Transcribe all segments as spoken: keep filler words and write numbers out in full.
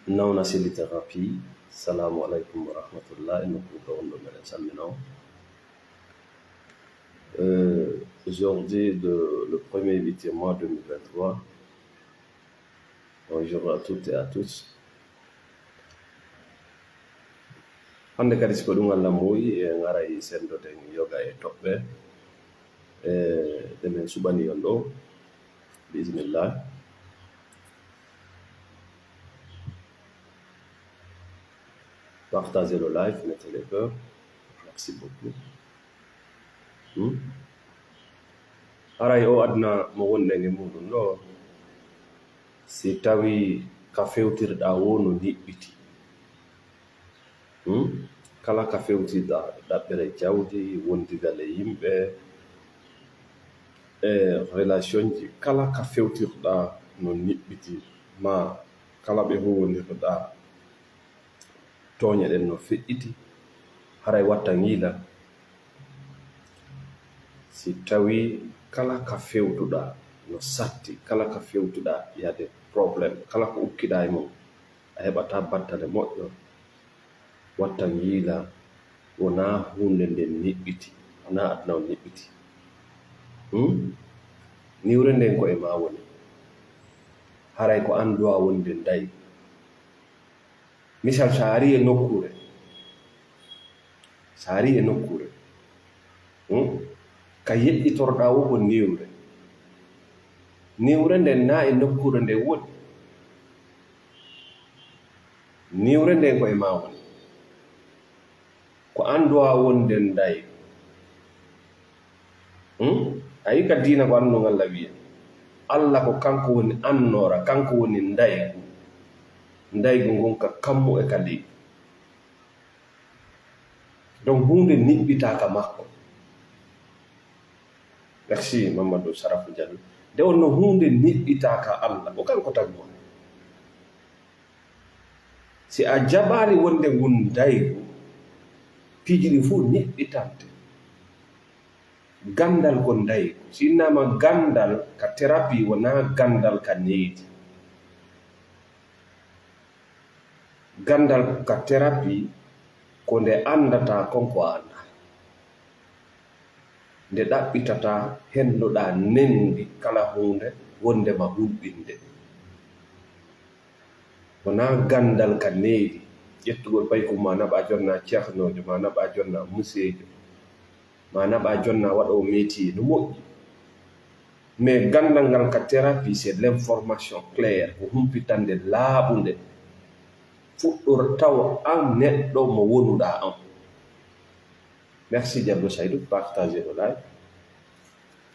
Nawna Seli Thérapie, salamu alaikum wa rahmatullah, e nokku ɗo on ɗo meɗen salmina on. Euh, aujourd'hui, de, le premier huitième mois deux mille vingt-trois, bonjour à toutes et à tous. Hannde kadi, si ko ɗum Allah muuyi, en ngaray senndoden yoga e toɓɓe, e ɗe men suɓani on ɗo, biiznillah. Partagez le live, mettez les cœurs. Merci beaucoup. Hmm? Haray o aduna mo wonɗen e muɗum ɗo, si tawi ka fewtirɗaa woo no niɓɓiti. Hmm? Kala ka fewtirɗaa, ɗaɓɓere jawdi, wondigal e yimɓe, e relationji, kala ka fewtirɗaa no niɓɓiti, ma kala ɓe huwondirɗaa, tooñe ɗen no feƴƴiti, haray watta ngiila. Si tawi kala ka fewtuɗaa no satti, kala ka fewtuɗaa y a des problèmes, kala ko ukkiɗaa e mum, a heɓataa battane moƴƴo, watta ngiila wonaa huunde nden niɓɓiti, wonaa aduna on niɓɓiti. Hmm? Niwre nden ko e maa woni. Haray ko an duwaa wonde ndayi. Misal, so a arii e nokkuure, so a arii e nokkuure, hmm, ka yeɗɗitorɗaa woo ko niwre. Niwre nden naa e nokkuure nden woni. Niwre nden ko e maa woni. Ko an duwaa wonde ndayi. Hmm? A yi ka diina ko annun Allah wiya. Allah ko kanko woni annoora, kanko woni ndaygu. Ndaygu ngun ka kammu e ka leydi. Donc huunde niɓɓitaa ka makko. Merci, Mamadou Sarafu Diallo. Nde wonno huunde niɓɓitaa ka Allah, ko kanko tagi on. Si a jaɓaali wonde ngun ndaygu, piiji ɗin fof niɓɓitante. Ganndal ko ndaygu. Si innama ganndal ka thérapie, wonaa ganndal ka needi. Ganndal ka thérapie ko nde anndataa kon ko a anndaa. Nde ɗaɓɓitataa, hendoɗaa nendi kala huunde wondema hulɓinde. Wonaa ganndal ka needi, ƴettugol paykum ma naɓa jonna ceernoojo, ma naɓa jonna museejo, ma naɓa jonna waɗoowo métier, no moƴƴi. Mais ganndal ngal ka thérapie, c'est l'information claire, ko humpitannde laaɓunde, fuɗɗor taw an neɗɗo mo wonuɗaa on. Merci Diallo Saydou, partagez le live.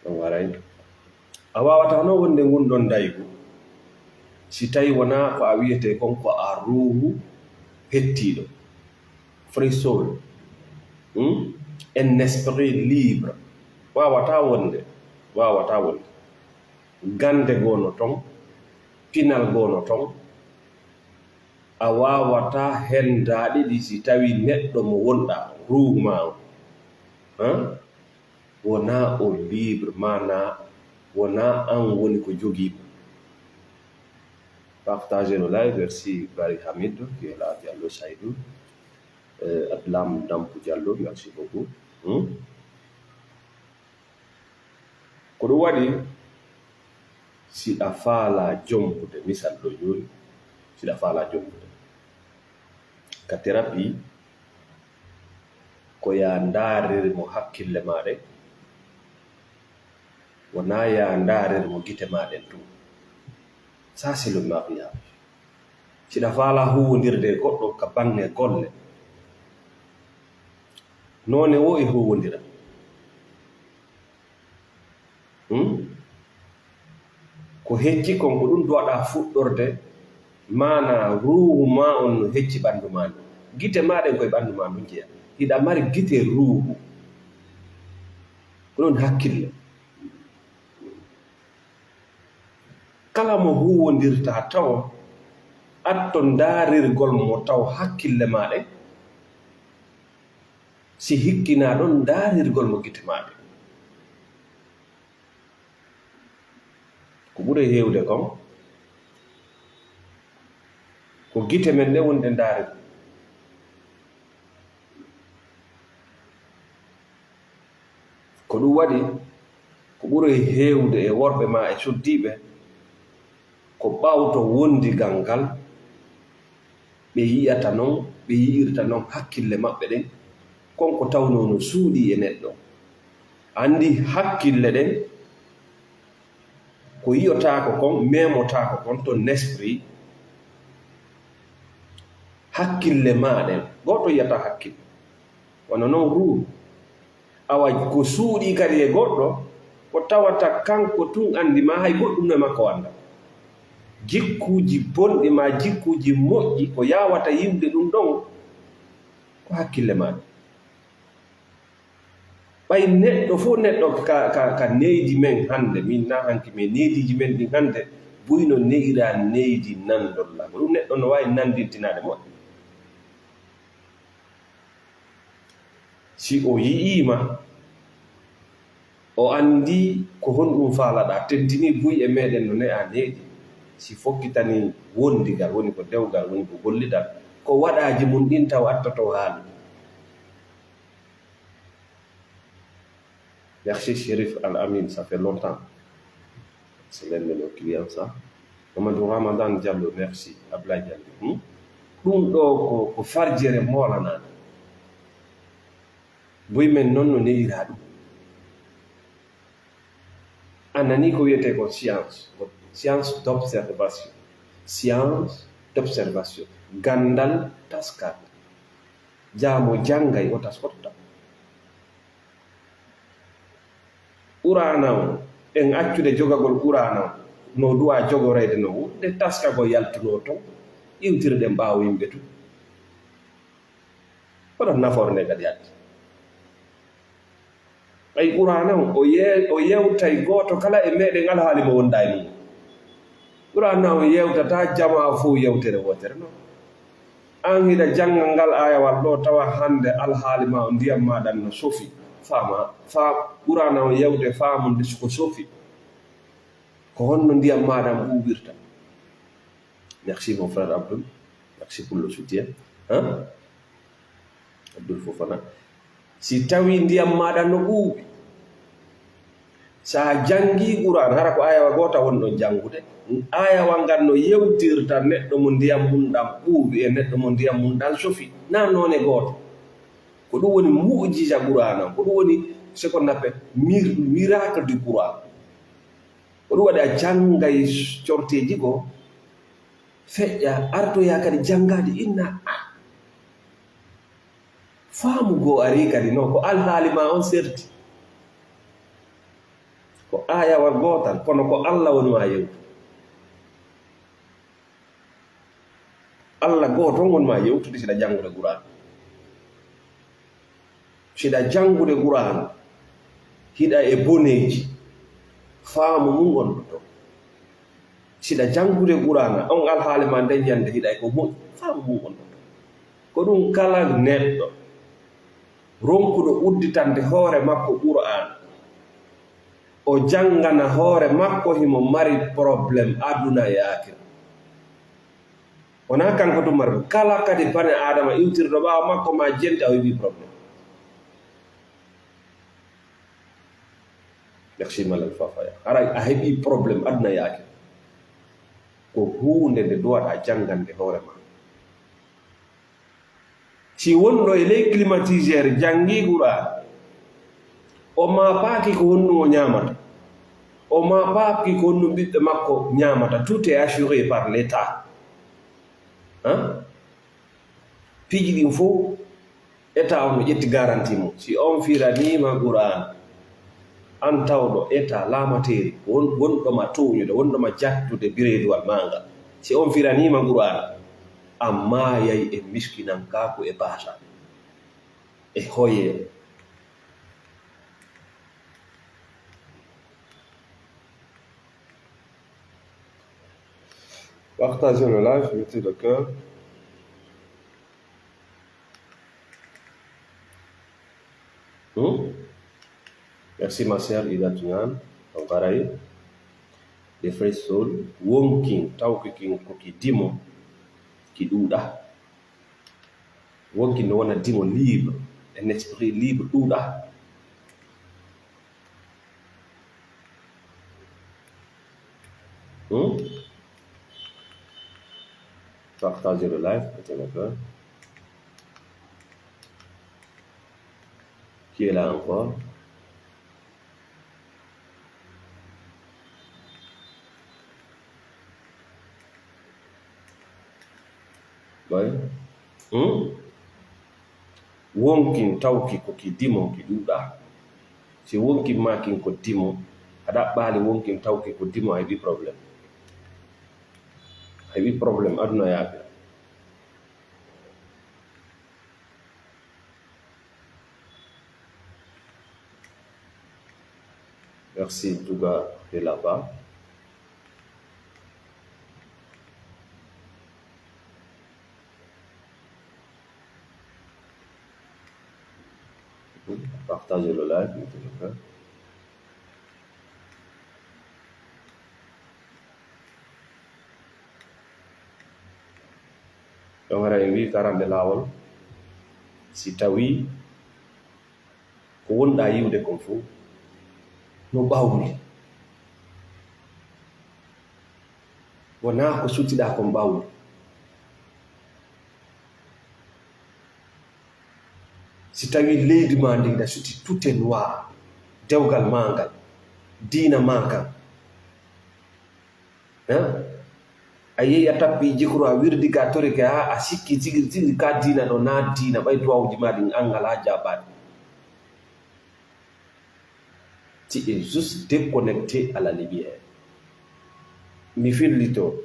On waray. A waawataa noon wonde ngun ɗon ndaygu, si tawi wonaa ko a wiyetee kon ko a ruuhu hettiiɗo, free soul, hmm? Un esprit libre. Waawataa wonde, waawataa wonde. Gannde goo no ton, pinal goo no ton. A waawataa hendaaɗe ɗi si tawi neɗɗo mo wonɗaa, ruuhu maa on, han? Wonaa o libre, maanaa wonaa an woni ko jogii mo. Partagez le live, merci Bari Hamidou, qui est là, Diallo Saïdou, euh, Ablam Dampu Diallo, merci beaucoup. Hmm? Ko ɗum waɗi, si a faalaa jombude, misal ɗo jooni, si a faalaa jombude, ka thérapie, ko yaa ndaariri mo hakkille maa ɗen, wonaa yaa ndaariri mo gite maa ɗen tun. Ça, c'est le mariage. Si a faalaa huuwondirde e goɗɗo ka baŋŋe golle, noone woo e huuwondira. Hmm? Ko hecci kon, ko ɗum duwaɗaa fuɗɗorde, maanaa ruuhu maa on no hecci ɓanndu maa ndun. Gite maa ɗen ko e ɓanndu maa ndun jeyaa. Hiɗa mari gite ruuhu. Ko ɗum hakkille. Kala mo huuwondirtaa taw, atto ndaarirgol mo taw hakkille maa ɗen, si hikkinaa ɗon ndaarirgol mo gite maa ɗen. Ko ɓuri heewde kon, Ko gite men ɗe woni ɗe ndaari ɗum. Ko ɗum waɗi ko ɓuri heewde e worɓe maa e soddiiɓe ko ɓawto wondigal ngal ɓe yi'ata non, ɓe yi'irta non hakkille maɓɓe ɗen, kon ko tawnoo no suuɗii e neɗɗo. Anndi hakkille ɗen, ko yi'otaako kon, meemotaako kon to nespri, hakkille maa ɗen, gooto yi'ata hakkille. Wano non ruuhu. Awa ko suuɗii kadi e goɗɗo, ko tawata kanko tun anndi maa hay goɗɗum no e makko annda. Jikkuuji bonɗi maa jikkuuji moƴƴi ko yaawata yi'ude ɗum ɗon, ko hakkille maa ɗen. Ɓay neɗɗo fof, neɗɗo ka, ka, ka neydi men hannde, min na hanki, mais neydiiji men ɗin hannde, buy no neyra neydi nandolla. Ko ɗum neɗɗo no waawi nandintinaade moƴƴo. Si o yi'iima, o anndii ko honɗum faalaɗaa, tentinii buy e meɗen no ne'a neydi. Si fokkitanii wondigal, woni ko dewgal, woni ko gollidal, ko waɗaaji mum ɗin taw attotoo haalude. Merci Chérif Al Amin, ça fait longtemps. C'est l'un de nos clients, ça. Mamadou Ramadan Diallo, merci. Ablaye Diallo. Hmm? Ɗum ɗo ko, ko farjere moolanaande. Buy men noon no ne'iraa ɗum. A nanii ko wiyetee ko science, ko science d'observation. Science d'observation. Ganndal taskaade. Jaa mo janngay o taskoto. Quraana on, en accude jogagol Quraana on, no duwaa jogoreede no wonde taskagol yaltunoo ton, iwtirɗen ɓaawo yimɓe tun. Kono nafoore nde kadi addi. Ɓay Quraana on, o ye-, o yewtay gooto kala e meɗen alhaali mo wondaa e mum. Quraana on yewtataa jamaa fow yewtere wootere non. An hiɗa jannga ngal aayawal ɗoo, tawa hannde alhaali maa on, ndiyam maa ɗan no sofi. Faama, faa Quraana on yewte faamude ko sofi. Ko honno ndiyam maa ɗan ɓuuɓirta? Merci, mon frère Abdoul. Merci pour le soutien. Hein? Abdoul Fofana. Si tawii ndiyam maa ɗan no ɓuuɓi, si a janngii Qur'aan, hara ko aayawa goota woni ɗon janngude, aayawal ngal no yewtirta neɗɗo mo ndiyam mum ɗan ɓuuɓi e neɗɗo mo ndiyam mum ɗan sofi. Naa noone gooto. Ko ɗum woni mu'jiza Qur'aana, ko ɗum woni ce qu'on appelle mir-, miracle du Qur'an. Ko ɗum waɗi a janngay corteeji goo, feƴƴa, artoya kadi janngaade, inna, ah, faamu goo arii kadi, non ko alhaali maa on serti. Ko aayawal gootal, kono ko Alla woni maa yewtude. Alla gooto on woni maa yewtude, siɗa janngude Qur'aan. Siɗa janngude Qur'aan, hiɗa e boneeji, faamu mum on ɗo. Siɗa janngude Qur'aana, on alhaali maa nden ñande hiɗa e ko moƴƴi, faamu mum on ɗo. Ko ɗum kala neɗɗo ronkuɗo udditande hoore makko Qur'aan, o janngana hoore makko, himo mari problème aduna e aakira. Wonaa kanko tun mari ɗum. Kala kadi bane Aadama iwtirɗo ɓaawo makko maa jenti, a heɓii problème. Merci, Malal Fafaya. Haray a heɓii problème aduna e aakira. Ko huunde nde duwaɗaa janngande hoore maa. Si wonɗo e ley climatiseur janngii Qur'aan, o maapaaki ko honɗum o ñaamata, o maapaaki ko honɗum ɓiɓɓe makko ñaamata, tout est assuré par l'État. Hein? Piiji ɗin fof, État on no ƴetti garanti mum. Si on firaniima Qur'aan, an tawɗo État laamateeri, won-, wonɗo ma tooñude, wonɗo ma jattude bireeduwal maa ngal, si on firaniima Qur'aan, a maayay e miskinankaaku e baasal, e hoyeere. Partagez le live, mettez le cœur. Hmm? Merci, ma sœur Ida Tungan. On va aller. Des frères Saul. Wonkin, tawkikin, koki dimo. ki ɗuuɗa. Wonki no wona dimo libre, un esprit libre ɗuuɗa. Hmm? Partagez le live, peut-être. Qui est là encore? Ɓay. Hmm? Wonkin tawki ko ki dimo ki ɗuuɗa. Si wonkin maakin ko dimo, a ɗaɓɓaali wonkin tawki ko dimo, a heɓi problème. A heɓi problème, aduna yaaɓe. Merci, Duga de là-bas. Partagez le live, s'il vous plaît. Ɗon hara en wii karande laawol, si tawii ko wonɗaa yiwde kon fof no ɓawli, wonaa ko sutiɗaa kon ɓawli. Si tawii leydi maa ndin na suti tout est noir, dewgal maa ngal, diina maa kan, hein? A yehi a tappi jikru a wirdi ka torike, haa a sikki tigi tigi ka diina ɗo na diina, ɓay duwawuji maa ɗin an ngalaa jaabaade. Tu es juste déconnecté à la lumière. Mi fillito.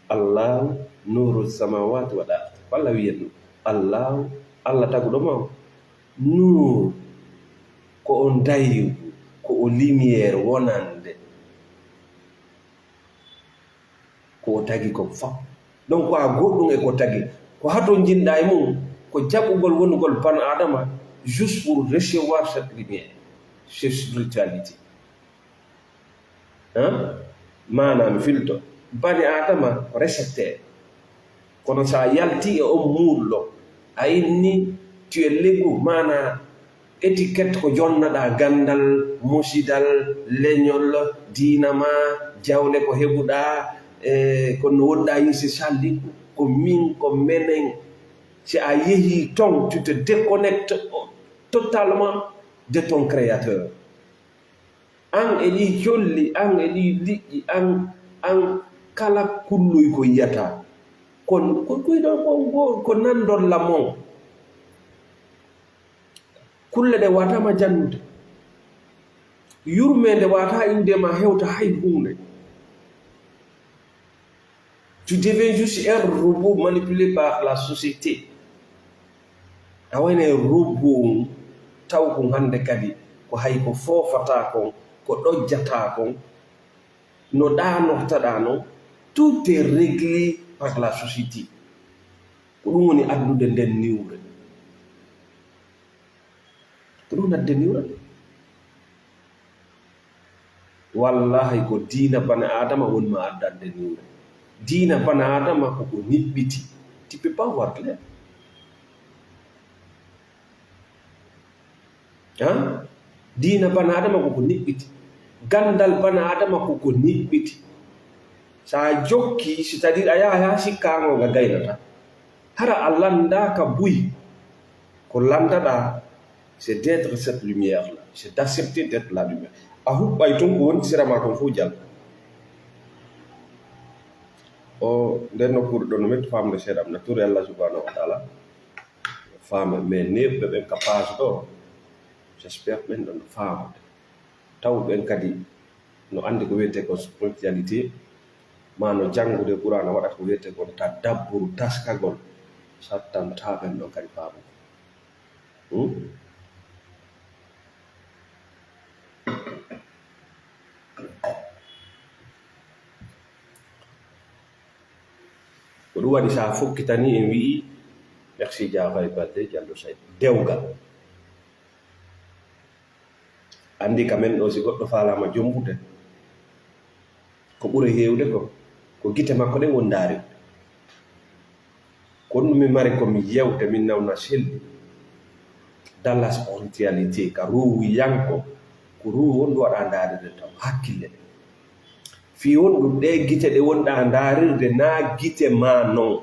Allahu nuru samawati wal ard. Ko Allah wiyan ɗum. Allahu, Allah taguɗo ma on. Nur, ko on daygu, ko o lumière wonande. Ko o tagi kon fof. Donc, ko a goɗɗum e ko tagi. Ko hato njiɗɗaa e mum, ko jaɓugol wonugol ban Adama, juste pour recevoir cette lumière, cette spiritualité. Hein? Maanaam filto. Bani Adama ko récepteur. Kono so a yalti e on muurlo, a inni tu es l'égout, maanaa étiquette ko jonnaɗaa ganndal, musidal, leñol, diina maa, jawle ko heɓuɗaa, e ko no wonɗaa yii si salli, ko min, ko menen. Si a yehii ton, tu te déconnectes totalement de ton créateur. An e ɗii colli, an e ɗii liƴƴi, an, an kala kulloy ko yiyataa. Kon, ko, ko, ko, ko, ko nanndon la mon. Kulle ɗe waataama jannude. Yurmeende waataa iwde ma hewta hay huunde. Tu deviens juste un robot manipulé par la société. A wayno e robot on, taw kon hannde kadi ko hay ko foofataa kon, ko ɗojjataa kon, no ɗanortaɗaa non, tout est réglé par la société. Ko ɗum woni addude nden niwre. Ko ɗum adde niwre. Wallahi, ko diina bana Adama woni ma addande niwre. Diina bana Adama ko ko niɓɓiti. Tu peux pas voir clair. Han? Diina bana Adama ko ko niɓɓiti. Ganndal bana Adama ko ko niɓɓiti. So a jokki, c'est-à-dire a yaha haa sikkaango nga gaynata. Hara a lanndaaka buy. Ko lanndaɗaa, c'est d'être cette lumière-là. C'est d'accepter d'être la lumière. A huɓɓay ton ko woni sera maa kon fof jal. O, nden nokkuure ɗon no metti faamde seeɗa am, na turi Allah subhanahu wa taala. Faama, mais neeɓɓe ɓen ka page ɗo, j'espère ɓen ɗon no faamude. Taw ɓen kadi no anndi ko wiyetee kon spiritualité, maa no janngude Qur'aana waɗata ko wiyetee kon tadabburu, taskagol, sattantaa ɓen ɗon kadi faamude. Hmm? Ko ɗum waɗi, so a fokkitanii en wi'i, merci Jafay Balde, Jallo Say, dewgal. Anndi ka men ɗo, si goɗɗo faalaama jombude, ko ɓuri heewde ko, ko gite makko ɗen woni ndaari. Ko ɗum mi mari ko mi yewte, min nawna selli. Dans la spiritualité, ka ruuhu yanko, ko ruuhu on ɗum waɗa ndaarirde taw, hakkille ɗe. Fii on ɗum ɗe gite ɗe wonɗa ndaarirde, naa gite ma non.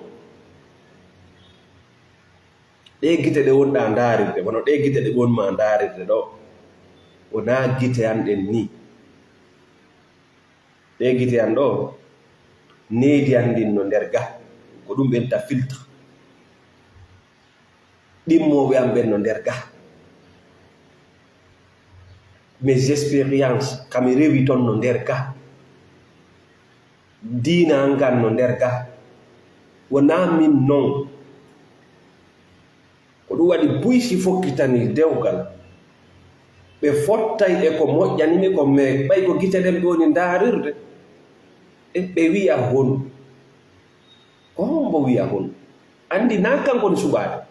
Ɗe gite ɗe wonɗa ndaarirde, wano ɗe gite ɗe wonma ndaarirde ɗo, wonaa gite an ɗen ni. Ɗe gite an ɗo, needi an ndin no nder ga, ko ɗum ɓenta filtre. Ɗimmooɓe an ɓen no nder ga. Mes expériences, ka mi rewi ton no nder ga. Diina an ngan no nder ga. Wonaa min non. Ko ɗum waɗi buy si fokkitanii dewgal, ɓe fottay e ko moƴƴani mi kon, mais ɓay ko gite ɗen ɓe woni ndaarirde, e ɓe wi'a hon. Ko hombo wi'a hon? Anndi naa kanko woni suɓaade.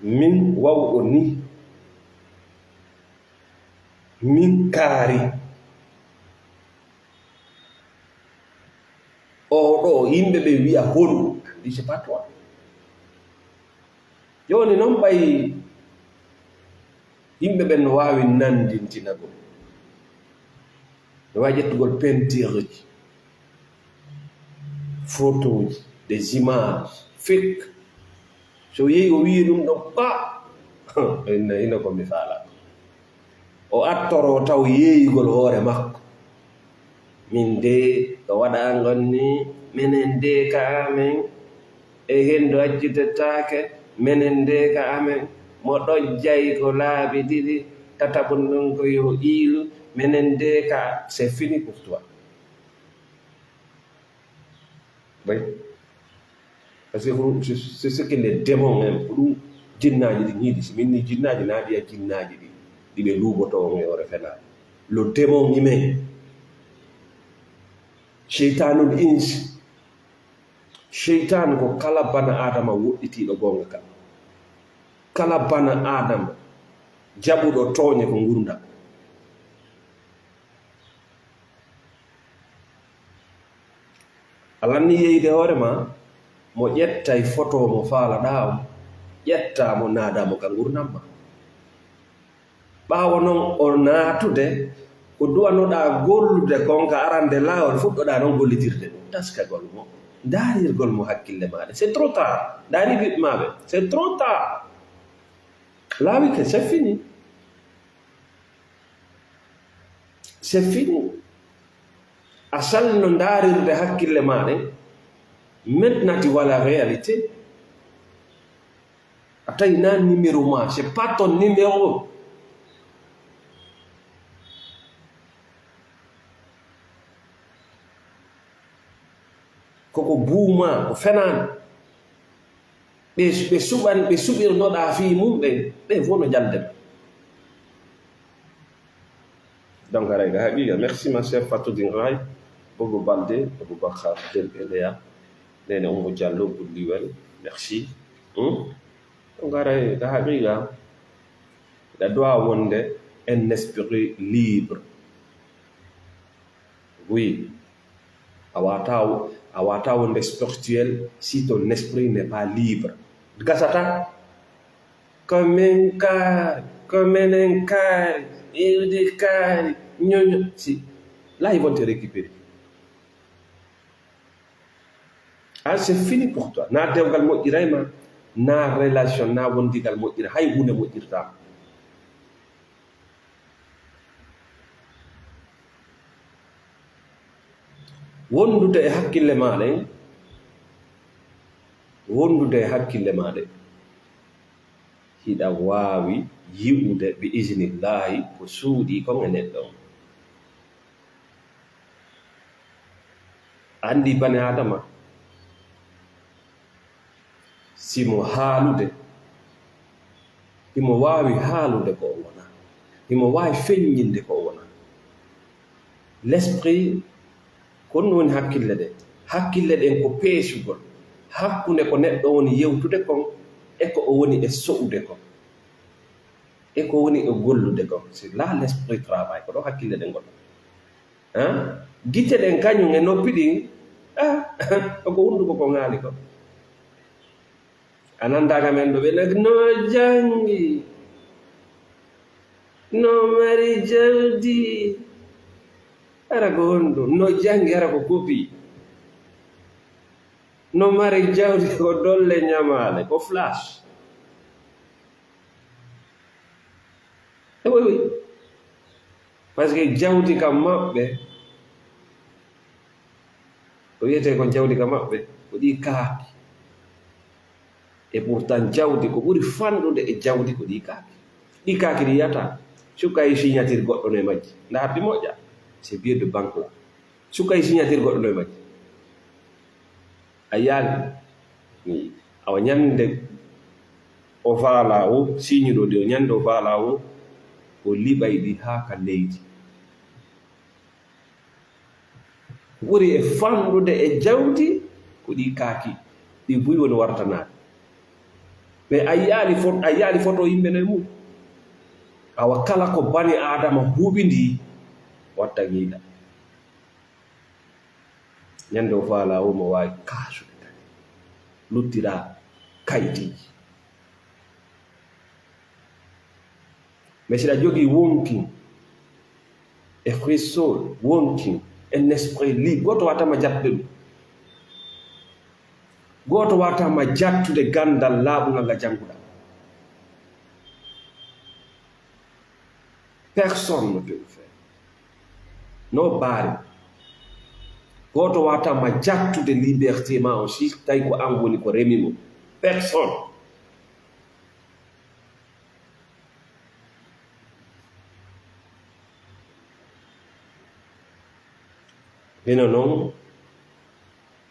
Min wawɗo ni, min kaari. Oo ɗoo, yimɓe ɓe wi'a hon, anndi c'est pas toi. Jooni non ɓay yimɓe ɓen no waawi nanndintinagol. No waawi ƴettugol peintureji, photoji, des images, fake. So yehi o wi'i ɗum ɗon, pa! Ina, ina ko mi faala. O attoroo taw yeeyugol hoore makko. Min dee, ko waɗa ngon ni, minen dee ka amen, e henndu accitetaake, minen dee ka amen, mo ɗojjay ko laabi ɗiɗi, tataɓun ɗum ko yo iilu, minen dee ka, c'est fini pour toi. Bay. Parce que ko ɗum, c'est, c'est ce que les démons aiment. Ko ɗum jinnaaji ɗin yiɗi. Si min ni jinnaaji, naa ɗiya jinnaaji ɗi, ɗi ɓe luuboto on e hoore fenaa. Le démon humain. Sheytaanul ins. Sheytaan ko kala bana Aadama woɗɗitiiɗo goonga kan. Kala bana Aadama jaɓuɗo tooñe ko ngurndan. A lanni yeyde hoore ma, mo ƴettay foto mo faalaɗaa on, ƴettaa mo, naadaa mo ka ngurndan ma. Ɓaawo non o naatude, ko duwanoɗaa gollude kon ka arande laawol, fuɗɗoɗaa non gollitirde ɗum, taskagol mo, ndaarirgol mo hakkille maaɗa. C'est trop tard. Ndaari ɓiɓɓe maaɓe, c'est trop tard. Laawi ke, c'est fini. C'est fini. A salno ndaarirde hakkille maaɗa. Maintenant, tu vois la réalité. A tawi na numéro ma, c'est pas ton numéro. Koko buuma, ko fenaande. Ɓe, ɓe suɓan, ɓe suɓirnoɗaa fii mum ɓen, ɓe fof no jalde ɓe. Donc, haray ka haqiqa. Merci, ma chère Fatou Dingray, Bobo Balde, Aboubacar Del Eleya, Nene Oumou Diallo, Boulliwel. Merci. Hmm? Donc, haray ka haqiqa, il doit wonde un esprit libre. Oui. A wata, a wata wonde spirituel si ton esprit n'est pas libre. Gasata. Ko min kaari, ko minen kaari, iwdi kaari, ñoño. Si. Là, ils vont te récupérer. Ah, c'est fini pour toi. Na dewgal moƴƴiray ma, na relation, na wondigal moƴƴira, hay huunde moƴƴirta. Wondude e hakkille ma ɗen, wondude e hakkille ma ɗen, hiɗa waawi yi'ude bi iznillaahi ko suuɗii kon e neɗɗo on. Anndi bani Aadama, si mo haalude, himo waawi haalude ko o wonaa, himo waawi feññinde ko o wonaa. L'esprit, ko ɗum woni hakkille ɗen. Hakkille ɗen ko peesugol hakkunde ko neɗɗo woni yewtude kon e ko o woni e so'ude kon, e ko woni e gollude kon. C'est là l'esprit travaille, ko ɗo hakkille ɗen ngoni. Hein? Gite ɗen kañum e noppi ɗin, Ah, ko hunduko ko ŋaali ko. A nanndaaka men ɗo ɓe nak no janngi, no mari jawdi. Hara ko honɗum? No janngi, hara ko kopi. No mari jawdi ko dolle ñamaale, ko flash. E oui, oui. Parce que jawdi kam maɓɓe, ko wiyetee ko jawdi kam maɓɓe, ko ɗi kaaki. Et pourtant jawdi ko ɓuri fanɗude e jawdi ko ɗi kaaki. Ɗi kaaki ɗi yata. Suka e signature goɗɗo no e majji. Nda haɓɓi moƴƴa. C'est bien de banque là. Suka e signature goɗɗo no e majji. A yaali. Awa ñande o faala o, signe ɗo ɗi o ñande o faala o, o liɓay ɗi haa ka leydi. Ɓuri e fanɗude e jawdi ko ɗi kaaki, ɗi buy woni wartanaade. Mais a yiyaali fo-, a yiyaali foto yimɓe no e mum. Awa kala ko bani Aadama huɓindi, watta ngiila. Ñande o faala o mo waawi kaasude kadi. Luttira kayitiiji. Mais si ɗa jogii wonkin, esprit soul, wonkin, un esprit libre, gooto waatama jattude ɗum. Gooto waatama jattude ganndal laaɓungal ngal jannguɗa. Personne ne peut le faire. No baari. Gooto waatama jattude liberté ma on, si tawi ko an woni ko remi mo. Personne. Hino non,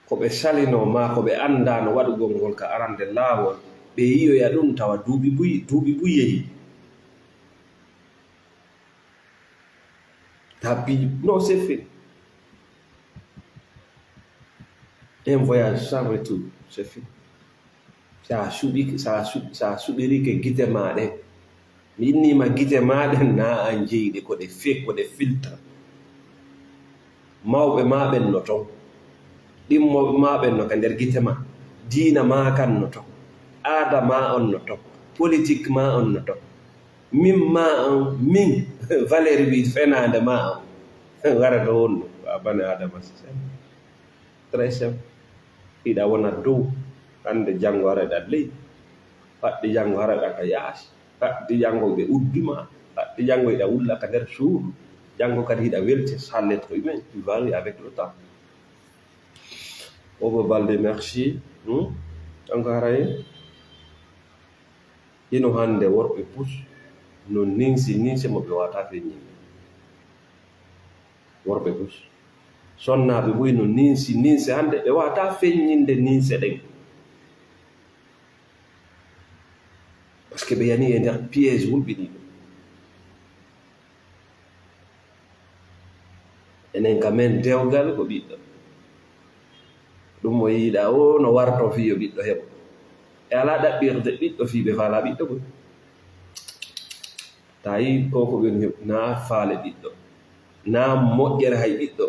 ko ɓe salinoo maa ko ɓe anndaano waɗugol ngol ka arande laawol, ɓe yiyoya ɗum tawa duuɓi buy, duuɓi buy yehi. Tappi, non, c'est fini. Un voyage sans retour, c'est fini. Sa a suɓi, sa a suɓi, sa a suɓirike gite maa ɗen, mi innii ma gite maa ɗen, na an jeyi ɗe, ko ɗe fe-, ko ɗe filtre. Mawɓe maa ɓen no ton, ɗimmooɓe maa ɓen no ka nder gite maa, diina maa kan no ton, aada maa on no ton, politique maa on no ton. Min maa on, min, Valérie wi fenaande maa on, wara ɗo wonno, a bane Adama Sisene. Très simple. Hiɗa wona dow, hannde janngo hara ɗa ley. Faɗde janngo hara ɗa ka yaasi. Faɗde janngo ɓe uddi ma. Faɗde janngo hiɗa wulla ka nder suudu. Janngo kadi hiɗa welti sans l'être humain. Tu varies avec le temps. Bobo Balde, merci. Hmm? Donc, haray, hino hannde worɓe pus no ninsi ninse mo ɓe wata feññinde. Worɓe pus. Sonnaaɓe buy no ninsi ninse hannde, ɓe wata feññinde ninse ɗen. Parce que ɓe yani e nder piège wulɓiniiɗo. Enen ka men dewgal ko ɓiɗɗo. Ɗum mo yiɗa o no warto fii yo ɓiɗɗo heɓo. E alaa ɗaɓɓirde ɓiɗɗo fii ɓe faalaa ɓiɗɗo boy. Tawi ko ko ɓen heɓ-, na faale ɓiɗɗo. Na moƴƴere hay ɓiɗɗo.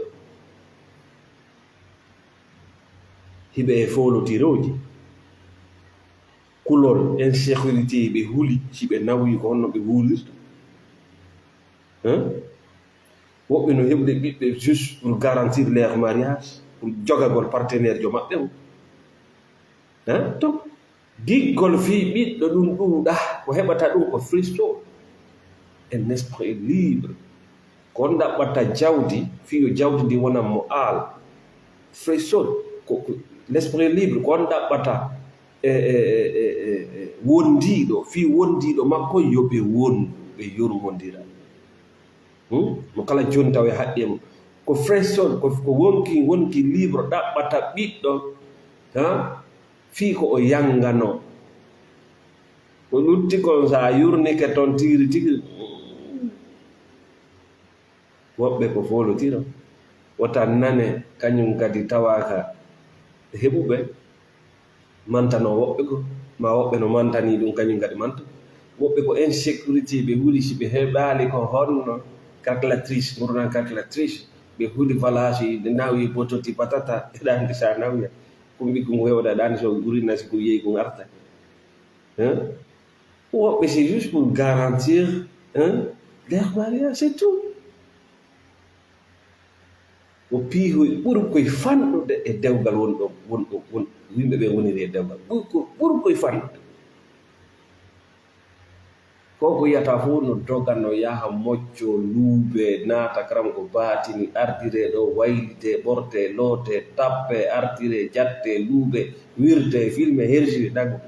Hiɓe e foolotirooji. Kulol, insécurité, ɓe huli, si ɓe nawi ko honno ɓe hulirta. Hein? Woɓɓe no heɓude ɓiɓɓe juste pour garantir leur mariage, pour jogagol partenaire jo maɓɓe o. Hein? Donc, giggol fii ɓiɗɗo ɗum ɗuuɗa, ko heɓata ɗum ko fristo. Un esprit libre. Ko on ɗaɓɓata jawdi, fii yo jawdi ndi wonan mo aal. Fristo, ko, ko l'esprit libre, ko on ɗaɓɓata e, e, e, e, e, e wondiiɗo, fii wondiiɗo makko yo ɓe wondu, ɓe yurmondira. Hmm? Mo kala joni tawa e haqqe mum. Ko frère Sol, ko, ko wonki, wonki libre ɗaɓɓata ɓiɗɗo, ha? Fii ko o yangano. Ko lutti kon sa yurnike ton tigi tigi. Woɓɓe ko foolotiro. Wota nane, kañum kadi tawaaka heɓuɓe. Mantano woɓɓe ko, ma woɓɓe no mantani ɗum, kañum kadi manta. Woɓɓe ko insécurité ɓe wuli, si ɓe heɓaali ko honno calculatrice, ngurdan calculatrice, Ɓe huli valage, ɓe nawi bototi patata, eɗa andi sa nawi. Ko mbi ko wewda, eɗa andi so ɓuri nasi ko yeyi ko arta. Hein? Woɓɓe, c'est juste pour garantir, hein, leur mariage, c'est tout. Ko piihoy ɓuri koye fanɗude e dewgal wonɗo, wonɗo, won, yimɓe ɓe woniri e dewgal. Ɓuri ko, ɓuri koye fanɗude. Ko ko yiyata fof no doga, no yaha, mocco, luube, naata karam ko baatini, ardire ɗo, waylite, ɓorte, loote, tappe, artire, jatte, luube, wirte, filme, herjire, dago.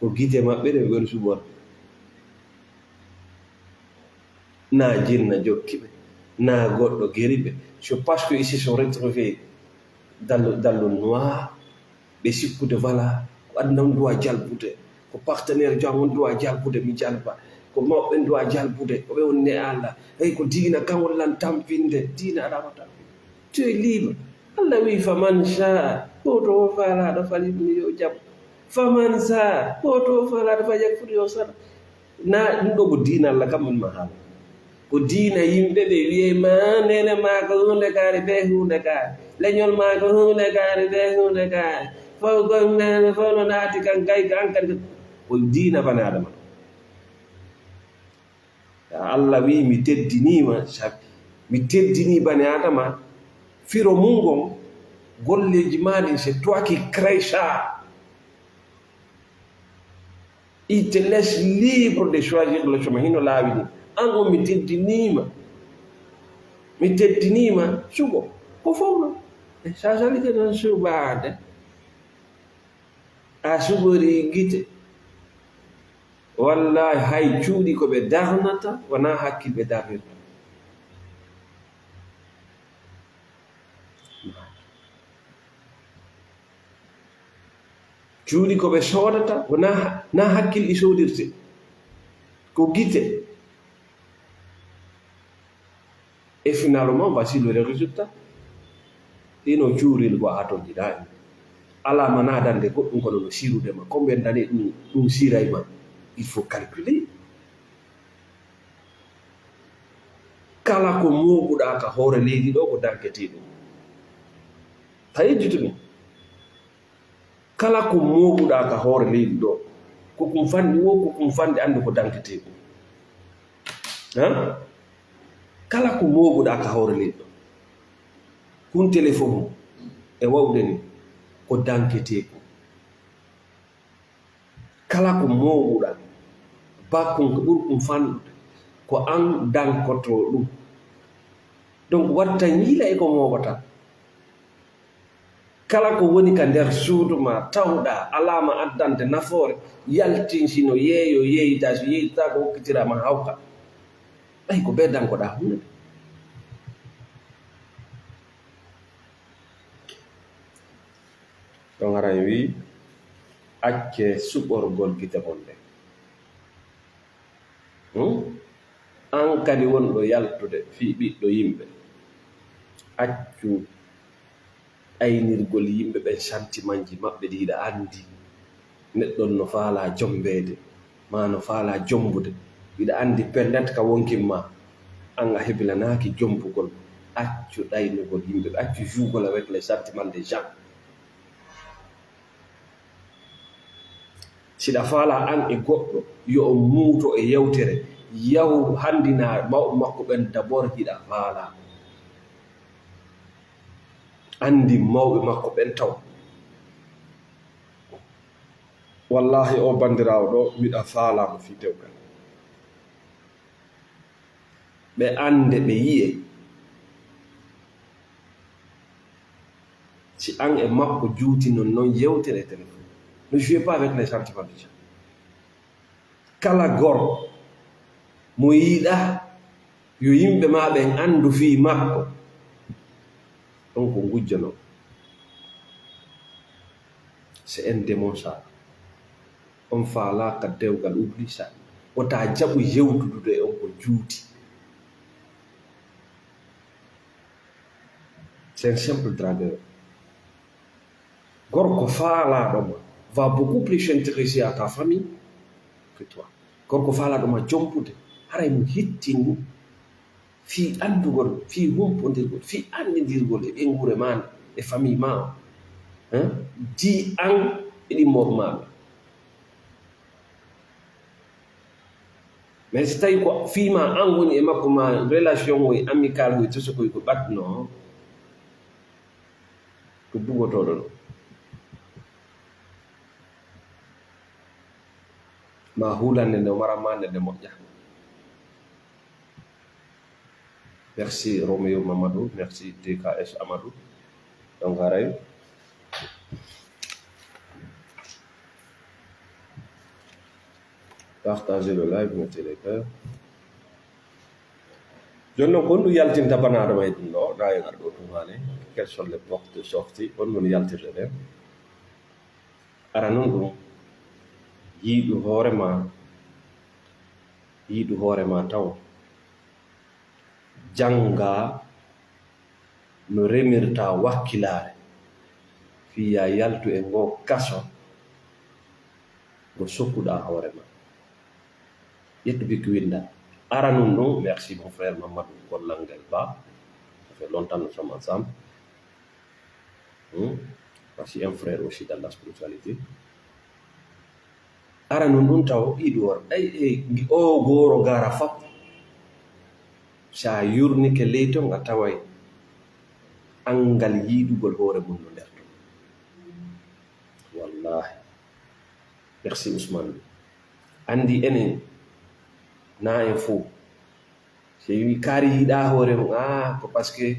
Ko gite maɓɓe ɗe woni suɓorde. Na jinna jokki ɓe, na goɗɗo geri ɓe. C'est parce que ils se sont retrouvés dans le, dans le noir. Ɓe sikkude, voilà, ko aduna on duwa jalbude, ko partenaire jam on duwa jalbude, mi jalba, ko mawɓe on duwa jalbude, ko ɓe on ne Allah. Hey, ko diina kan on lan tampinde, diina alama tampinde. Tu es libre. Allah wi, "Faman sha," ko to o faalaaɗo fali ɗum yo jam. "Faman sha," ko to o faalaaɗo fali yakfur yo sara. Na ɗum ɗo ko diina Allah kam on ma haala. Ko diina yimɓe ɓe wiye ma, nene ma ko hunde kaari be hunde kaari. Leñol ma ko hunde kaari be hunde kaari. Fow gon nene, fow no naati kan kay, kan kadi ko diina bani Adama. Allah wi, "Mi teddiniima, sabi mi teddini bani Adama, firo mum ngon, golleeji maa ɗin, c'est toi qui crée ça. Il te laisse libre de choisir le chemin." Hino laawi ɗin. An on mi teddiniima. Mi teddiniima suɓo. Ko fow non. E sa salike non suɓaade. A suɓorii gite. Wallahi, hay cuuɗi ko ɓe darnata, wonaa hakkil ɓe darnirta. Cuuɗi ko ɓe soodata, wonaa, naa hakkil ɗi soodirte. Ko gite. Et finalement, voici le résultat. Hino cuuril ko a tonji daa'ima. Alaa ma na dande goɗɗum kono no siirude ma. Combien d'années ɗum, ɗum siiray ma? Il faut calculer. Kala ko mooɓuɗaa ka hoore leydi ɗo ko danketee ɗum. A yejjiti ɗum. Kala ko mooɓuɗaa ka hoore leydi ɗo, ko ɗum fanɗi wo, ko ɗum fanɗi, anndu ko danketee ɗum. Han? Kala ko mooɓuɗaa ka hoore leydi ɗo, kun téléphone e wawde ni, ko danketee ɗum. Kala ko mooɓuɗaa, bakkun ko ɓuri ɗum fanɗude, ko an dankotoo ɗum. Donc, watta yiila e ko mooɓataa. Kala ko woni ka nder suudu ma, tawɗaa, alaa ma addante nafoore, yaltin, si no yeeyo yeeyita, si yeeyita ko hokkitiraa ma hawka. Ɓay ko bee dankoɗaa huunde. Ɗon haray wi, accee suɓorgol gite mon ɗen. Hmm? An kadi wonɗo yaltude fii ɓiɗɗo yimɓe, accu aynirgol yimɓe ɓen santimanji maɓɓe ɗi hiɗa anndi. Neɗɗo on no faalaa jombeede, maa no faalaa jombude. Hiɗa anndi pellet ka wonkin ma, an a hebilanaaki jombugol. Accu ɗaynugol yimɓe ɓe, accu jouegol avec les sentiments des gens. Siɗa faalaa an e goɗɗo yo on muuto e yewtere, yahu hanndinaa mawɓe makko ɓen d'abord hiɗa faalaa. Anndi mawɓe makko ɓen taw. Wallaahi, o banndiraawo ɗo, miɗa faalaa mo fii dewgal. Ɓe annde, ɓe yi'e. Si an e makko juuti non, non yewtere e téléphone. Ne jouez pas avec les sentiments des gens. Kala gorko mo yiɗaa yo yimɓe maa ɓen anndu fii makko, on ko ngujjo non. C'est un démon ça. On faalaa ka dewgal, oublie ça. Wota jaɓu yewtudude e on ko juuti. C'est un simple dragueur. Gorko faalaaɗo ma va beaucoup plus s'intéresser à ta famille que toi. Gorko faalaaɗo ma jombude, haray mo hittini. Fii anndugol, fii humpondirgol, fii anndidirgol e ɓeynguure maa nde, e famille maa o. Hein? Jii an e ɗimmooɓe maa ɓe. Mais si tawi ko fii maa an woni e makko, ma relation ngoy, amical ngoy, tosokoy ko ɓatno, ko dugotooɗo ɗo. Ma huulande nde o mara maa nde, nde moƴƴa. Merci Roméo Mamadou, merci T K S Amadou. Donc, haray, partagez le live, mettez les cœurs. Jooni noon, ko honɗum yaltinta bana Adama e ɗum ɗo, na en ar ɗo tun haale, quelles sont les portes de sortie, honɗum woni yaltirde ɗen? Ara noon ɗum, yiiɗu hoore maa, yiiɗu hoore maa taw. Janngaa no remirta wakkilaare, fii yaa yaltu e ngoo kaso ngo sokkuɗaa hoore maa. Ƴettu bikki winnda. Aranun ɗum, merci mon frère Mamadou Kollangal Ba. Ça fait longtemps nous sommes ensemble. Hmm? Parce que un frère aussi dans la spiritualité. Aranun ɗum taw yiɗu wor. Ɗay e ngi o gooro gara fop. Sa yurnike ley ton a taway angal yiɗugol hoore mum no nder ton. Wallahi. Merci Ousmane. Anndi enen, na en fof. Si wi kaari yiɗa hoore mum, ah, ko parce que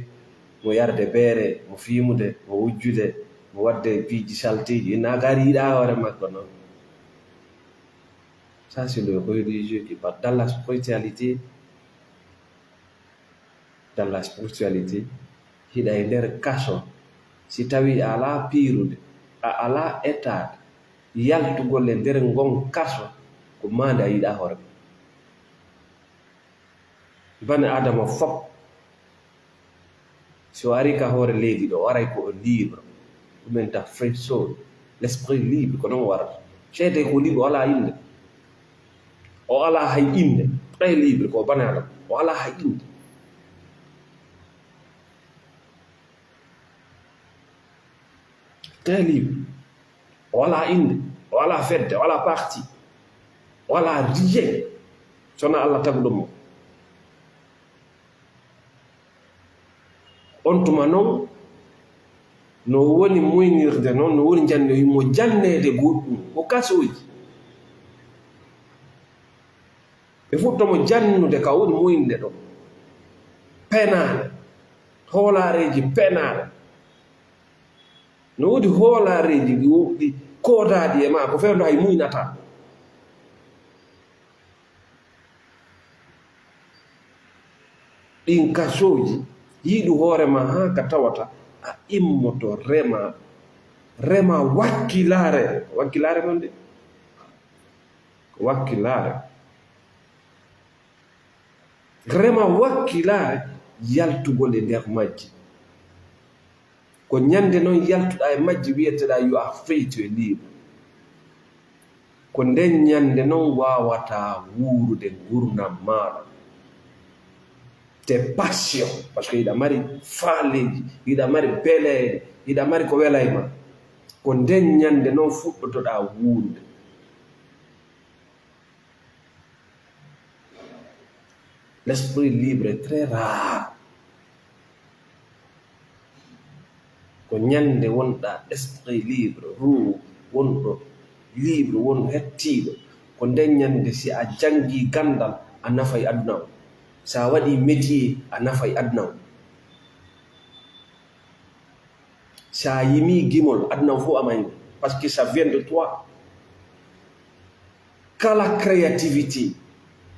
mo yarde beere, mo fiimude, mo wujjude, mo waɗde piiji salteeji, na kaari yiɗa hoore makko noon. Ça, c'est le religieux qui parle. Dans la spiritualité, dans la spiritualité, hiɗa e nder kaso. Si tawi a alaa piirude, a alaa etaade, yaltugol e nder ngon kaso, ko maande a yiɗa hoore ma. Bani Adama fop, si o ari ka hoore leydi ɗo, o aray ko o libre. Ɗumen ta free soul, l'esprit libre, ko noon o warata. Ceede ko libre, o alaa innde. O alaa hay innde. Très libre, ko bani Adama. O alaa hay innde. Très libre. O alaa innde. O alaa fedde. O alaa parti. O alaa rien. Sona Allah taguɗo mo. On tuma noon, no woni muynirde noon, no woni jannde, mo janneede goɗɗum, ko kasooji. Ɓe fuɗɗo mo jannude ka woni muynde ɗo. Penaale, hoolaareeji penaale. No woodi hoolaareeji ɗi wo-, ɗi koodaaɗi e maa, ko fewndo hay muynataa. Ɗin kasooji, yiɗu hoore ma haa ka tawata a immoto rema, rema wakkilaare, wakkilaare noon de, wakkilaare. Rema wakkilaare yaltugol e nder majji. Ko ñande noon yaltuɗaa e majji, wiyeteɗaa you are free, tu es libre. Ko nden ñande noon waawataa wuurude ngurndan maaɗa. Tes passions, parce que hiɗa mari faaleeji, hiɗa mari beleeɗe, hiɗa mari ko welay ma. Ko nden ñande noon fuɗɗotoɗaa wuurude. L'esprit libre est très rare. Ko ñande wonɗa esprit libre, ruuhu wonɗo libre, won hettiiɗo. Ko nden ñande si a janngii ganndal, a nafay aduna on. Si a waɗii métier, a nafay aduna on. Si a yimii gimol, aduna on fof a mayngo. Parce que ça vient de toi. Kala créativité,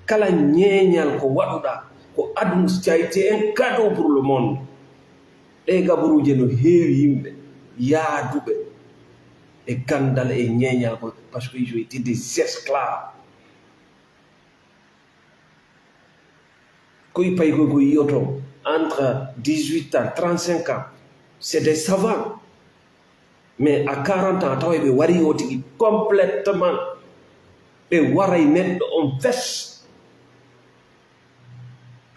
kala ñeeñal ko waɗuɗaa, ko aduna, ça a été un cadeau pour le monde. Ɗee gaburuuje no heewi yimɓe yaaduɓe e ganndal e ñeeñal ko, parce que ils ont été des esclaves. Koy paykoy ko yiyoto entre dix-huit ans, trente-cinq ans, c'est des savants. Mais à quarante ans, tawa ɓe wari o tigi complètement. Ɓe waray neɗɗo on fes.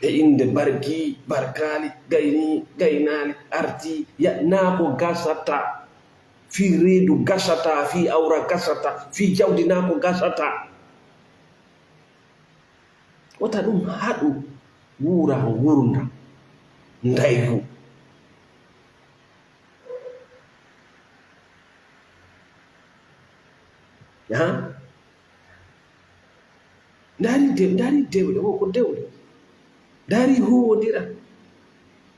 E innde barki, barkaali, gayni, gaynaali, arti, ya, naa ko gasata. Fii reedu gasata, fii awra gasata, fii jawdi naa ko gasata. Wota ɗum haɗu wuura ngurndan ndaygu. Ha? Ndaari de-, ndaari dewle, wo ko dewle. Ndaari huuwondira.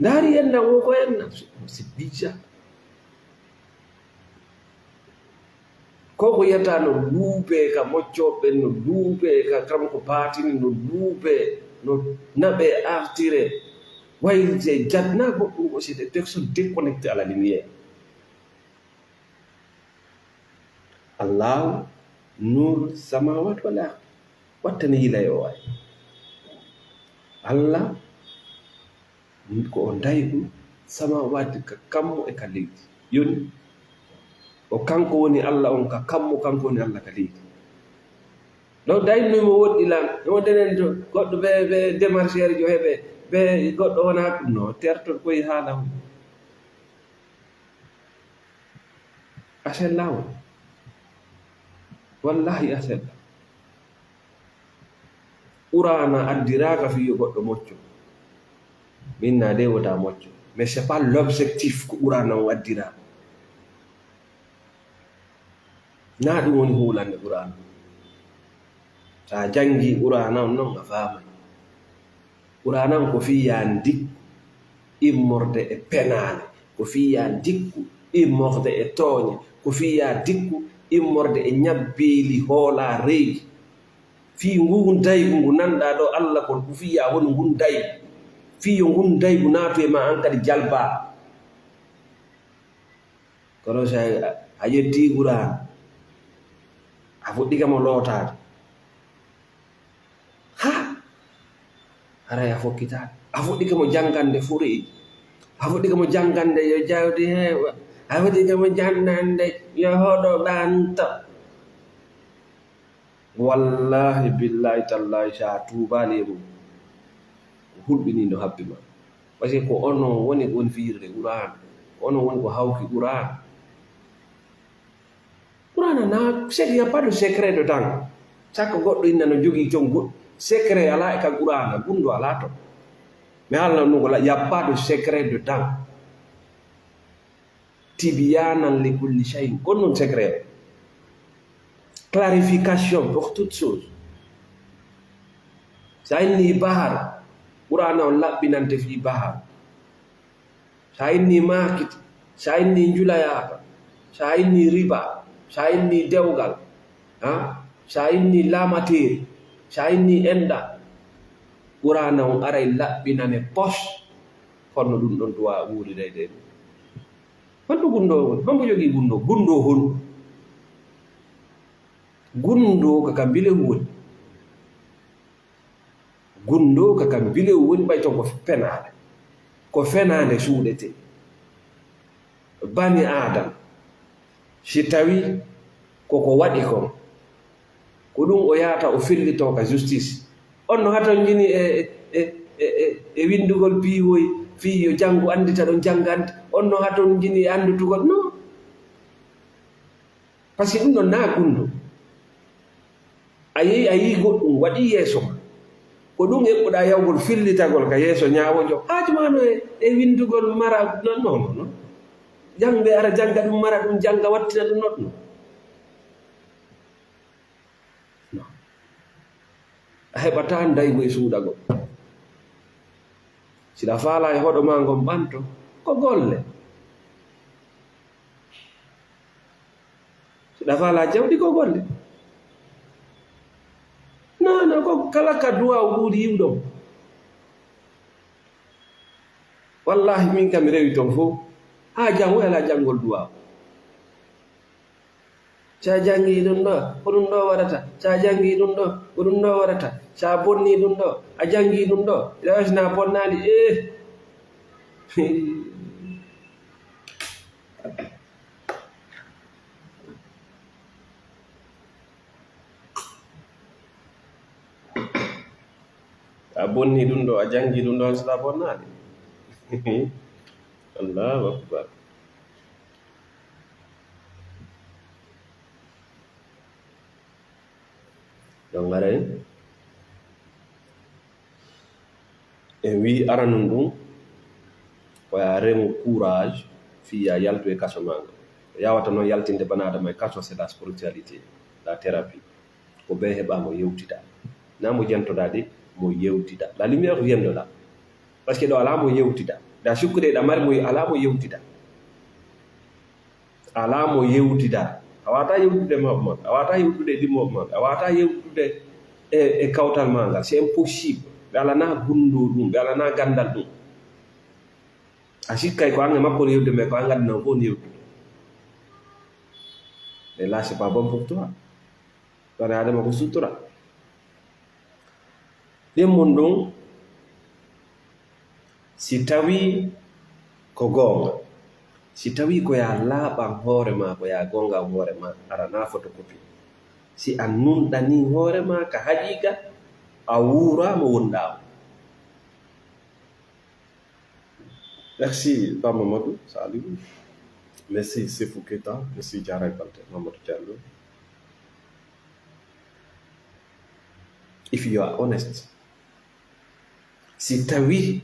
Ndaari enna, wo ko enna. Si bija. Ko ko yata no luube ka moccooɓe, no luube ka kam ko baatini, no luube, no naɓe artire, waylite, jadna goɗɗum aussi, des personnes déconnectées à la lumière. Allahu nuru samawati wal ard. Wattani yilay o waay. Allah ko o ndaygu samawati ka kammu e ka leydi. Yoni o kanko woni Allah on ka kammu, kanko woni Allah ka leydi. Donc daynu mo woɗɗi lan, mo denen to goɗɗo ɓe, ɓe démarcheur jo heɓe, ɓe goɗɗo wona no terto koy haala on. A sella on. Wallahi a sella. Qur'aana addiraaka fii yo goɗɗo mocco. Min naa de wota mocco. Mais c'est pas l'objectif ko Qur'aana on addiraa. Naa ɗum woni huulande Qur'aana. So a janngii Qur'aana on non a faamay. Qur'aana on ko fii yaa ndikku immorde e penaale, ko fii yaa ndikku immorde e tooñe, ko fii yaa ndikku immorde e ñabbeeli hoolaareeji. Fii ngun daygu ngu nanɗaa ɗo Alla kon, ko fii yaa wonu ngun daygu. Fii yo ngun daygu naatu e maa an kadi jalbaa. Kono so a, a ƴettii Qur'aana, a fuɗɗike mo lootaade. Ha! Haray a fokkitaade. A fuɗɗike mo janngande fureeji. A fuɗɗike mo janngande yo jawdi heewa. A fuɗɗike mo janngande yo hoɗo ɓanto. Wallahi, billahi, tallahi, so a tuubaali e mum, ko hulɓinii no habbi ma. Parce que ko onon woni, woni fiyirde Qur'aana. Ko onon woni ko hawki Qur'aana. Qur'aana na, c'est, il y a pas de secret dedans. Chaque goɗɗo inna no jogii ton goɗɗo. Secret alaa e ka Qur'aana, gunndo alaa ton. Mais Alla no ko la, il y a pas de secret dedans. Tibyaanan li kulli shay'in. Kon non secret. Clarification pour toute chose. So a inni bahar, Qur'aana on laɓɓinante fii bahar. So a inni maakiti, so a inni njulayaaka, so a inni riba, so a inni dewgal, ha? So a inni lamateeri, so a inni enɗa, Qur'aana on aray laɓɓinane pos. Honno ɗum ɗon duwaa wuurirayde e mum? Honto gunndoo woni? Hombo jogii gunndoo? Gunndoo hon? Gunndoo ko ka mbilewu woni. Gunndoo ko ka mbilewu woni, ɓay ton ko fenaande. Ko fenaande suuɗetee. Bani Aadama, si tawii ko ko waɗi kon, ko ɗum o yahata o fellitoo ka justice. On no haton njini e, e, e, e, e winndugol piiwoy fii yo janngu anndita ɗon janngante. On no haton njini e anndutugol. No. Parce que ɗum ɗon naa gunndoo. A yehi, a yii goɗɗum waɗii yeeso ma. Ko ɗum eɓɓuɗaa yahugol fillitagol ka yeeso ñaawoojo. Haaju maa no e, e winndugol mara, non, non, non, non. Jannde ara jannga ɗum mara, ɗum jannga wattina ɗum non, non. Non. A heɓataa ndaygu e suuɗagol. Si ɗa faalaa e hoɗo maa ngon ɓanto, ko golle. Si ɗa faalaa jawdi, ko golle. Non, non, ko kala ka duwaaw ɗuuɗi yiwɗo mo. Wallahi, min kam mi rewi ton fof. Haa janngo e alaa janngol duwaaw. Sa janngii ɗum ɗo, ko ɗum ɗo waɗata. Sa janngii ɗum ɗo, ko ɗum ɗo waɗata. Sa bonnii ɗum ɗo, a janngii ɗum ɗo, ina wasina bonnaali. Eh. A A bonni ɗum ɗo, a janngi ɗum ɗo, on sila bonnaade. Allahu akbar. Ɗon ngaray. En wii aranun ɗum, ko ya remu courage, fii ya yaltu e kaso maa ngal. Ko yawata noon yaltinde bana adama e kaso, c'est la spiritualité, la thérapie. Ko bee heɓa mo yewtida. Na mo jantoɗaa de, mo yewtida. La lumière vient de là. Parce que ɗo alaa mo yewtida. Da sukkude ɗa mari mo alaa mo yewtida. Alaa mo yewtida. A waawataa yewtude mawɓe maɓɓe. A waawataa yewtude e ɗimmooɓe maɓɓe. A waawataa yewtude e, e kawtal maa ngal. C'est impossible. Ɓe alanaa gunndoo ɗum. Ɓe alanaa ganndal ɗum. A sikkay ko an e makko woni yewtude, mais ko an ngaddanoo fof woni yewtude. Et là, c'est pas bon pour toi. Ɓaade adama ko sutura. Ɗimmun ɗum, si tawii ko goonga, si tawii ko ya laaɓan hoore maa, ko ya goonga hoore maa, aranaa photocopie. Si a nunɗanii hoore maa ka haqiiqa, a wuuraa mo wonɗaa o. Merci, Pape Mamadou Saliou. Merci, Sefou Keita. Merci, Diarra Balde, Mamadou Diallo. If you are honest, si tawi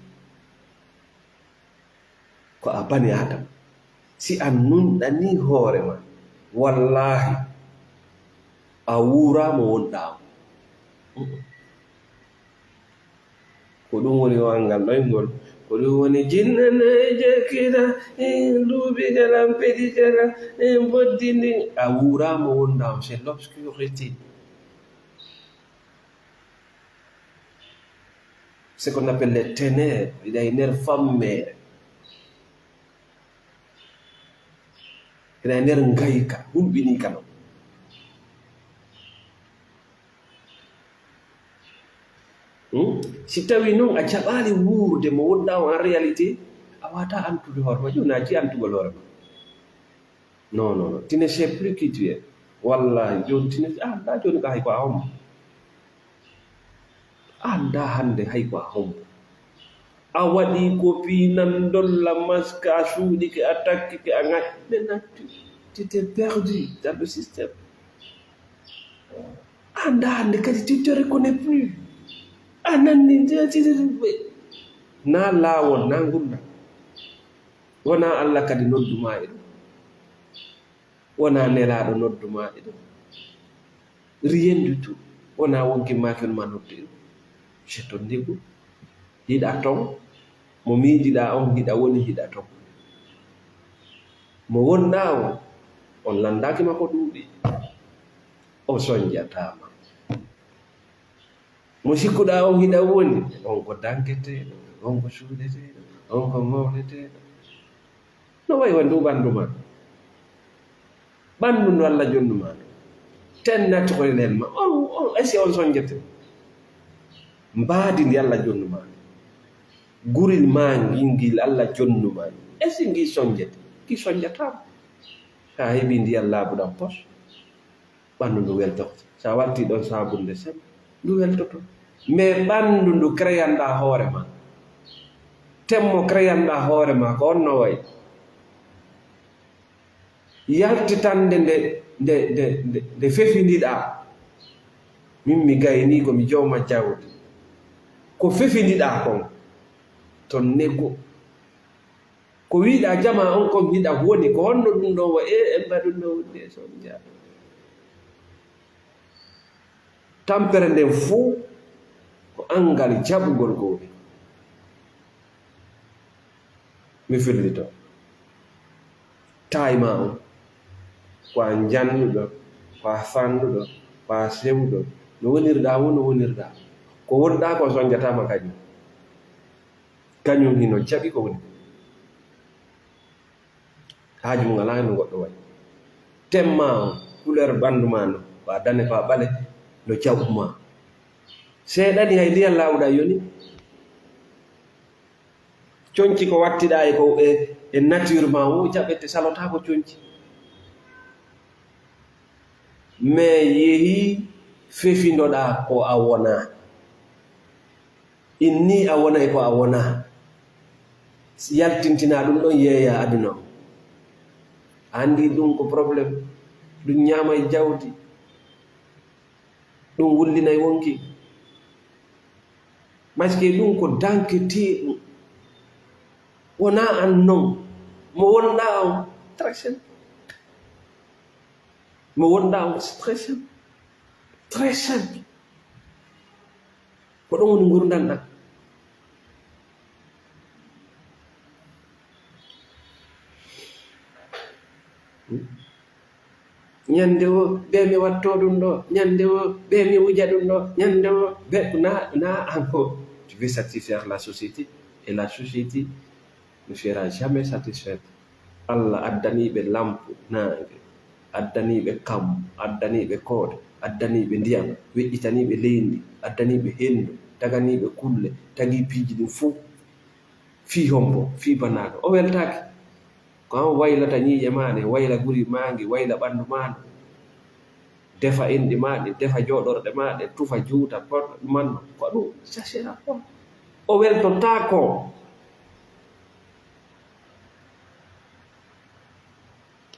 ko a bani Adam, si a nunɗanii hoore ma, wallaahi, a wuuraa mo wonɗaa o. Ko ɗum woni o anngal ɗoyngol. Ko ɗum woni jinnaneeje kiɗa, e duuɓi galam, peɗi galam, e mboddi ndin. A wuuraa mo wonɗaa o, c'est l'obscurité. Ce qu'on appelle les ténèbres, il est nder fammeere. Ina e nder ngayka, hulɓinii ka non. Hmm? Si tawii noon a jaɓaali wuurude mo wonɗaa o en réalité, a waawataa antude hoore ma. Jooni a acci antugol hoore ma. Non, non, non. Tu ne sais plus qui tu es. Wallaahi, jooni tu ne, a anndaa jooni ka hay ko a hombo. A anndaa hannde hay ko a hombo. A waɗii ko piinan ndolla maska, a suuɗike, a takkike, a ŋaƴ. Maintenant, tu, tu t'es perdu dans le système. A anndaa hannde kadi, tu te reconnais plus. A nanni, naa laawol, naa ngurndan. Wonaa Alla kadi noddu maa e ɗum. Wonaa nelaaɗo noddu maa e ɗum. Rien du tout. Wonaa wonki maaki on ma noddu e ɗum. C'est ton ego. Hiɗa ton. Mo miijiɗaa on hiɗa woni hiɗa ton. Mo wonɗaa on, on lanndaaki ma ko ɗuuɗi. O sonjataa ma. Mo sikkuɗaa on hiɗa woni, on ko danketeeɗo, on ko suuɗeteeɗo, on ko mawleteeɗo. No wayi wonde o ɓanndu ma? Ɓanndu ndu Alla jonnu ma ndu. Ten naturel ma. On, on, est-ce que on sonjete? Mbaadi ndi Alla jonnu ma ndu. Guril ma ngil, ngil Alla jonnu ma ndu. Est-ce que ngil sonjete? Ki sonjataa. Sa heɓi ndiyan laaɓuɗan pos. Ɓanndu ndu weltoto. So a wattii ɗon saabunde seɗɗa, ndu weltoto. Mais ɓanndu ndu créanɗaa hoore ma, temmo créanɗaa hoore ma, ko honno wayi? Yaltitande nde, nde, nde, nde, nde fefindiɗaa. Min mi gayniiko, mi jooma jawdi. Ko fefindiɗaa kon, ton nego. Ko wiiɗaa jamaa on kon hiɗa woni, ko honno ɗum ɗon wa-, e, en mbaɗunno wonde e sonja. Tampere nden fuu ko anngal jaɓugol ko woni. Mi fillito. Taay maa on, ko a njannuɗo, ko a fanɗuɗo, ko a sewɗo, no wonirɗaa woo, no wonirɗaa. Ko wonɗaa ko sonjataama kañum. Kañum hino jaɓi ko woni. Haaju mum alaa no goɗɗo wayi. Temma on, couleur ɓanndu maa no, ko a dane, ko a ɓale, no jaɓu maa. Seeɗani hay ndiyan laawuɗaa yoni. Conci ko wattiɗaa e ko e, e nature maa woo jaɓete, salotaako conci. Mais yehi fefindoɗaa ko a wonaa. Inni a wonay ko a wonaa. Yaltintinaa ɗum ɗon yeeyaa aduna o. A anndi ɗum ko problème. Ɗum ñaamay jawdi. Ɗum wullinay wonki. Parce que ɗum ko danketeeɗum. Wonaa an non. Mo wonɗaa on, très simple. Mo wonɗaa on, c'est très simple. Très simple. Ko ɗum woni ngurndan ɗan. Ñande o, ɓe mi watto ɗum ɗo, ñande o, ɓe mi wuja ɗum ɗo, ñande o, ɓe, na, na encore. Tu veux satisfaire la société, et la société ne sera jamais satisfaite. Allah addaniiɓe lampu naange, addaniiɓe kammu, addaniiɓe koode, addaniiɓe ndiyam, weƴƴitaniiɓe leydi, addaniiɓe henndu, taganiiɓe kulle, tagi piiji ɗin fof. Fii hombo, fii banaaɗo. O weltaaki. Ko an waylata ñiiƴe maa ɗen, wayla guri maa ngi, wayla ɓanndu maa ndu. Defa enɗi maa ɗin, defa jooɗorɗe maa ɗen, tufa juuta, porɗo ɗumanno. Ko ɗum, ça sera quoi? O weltotaako.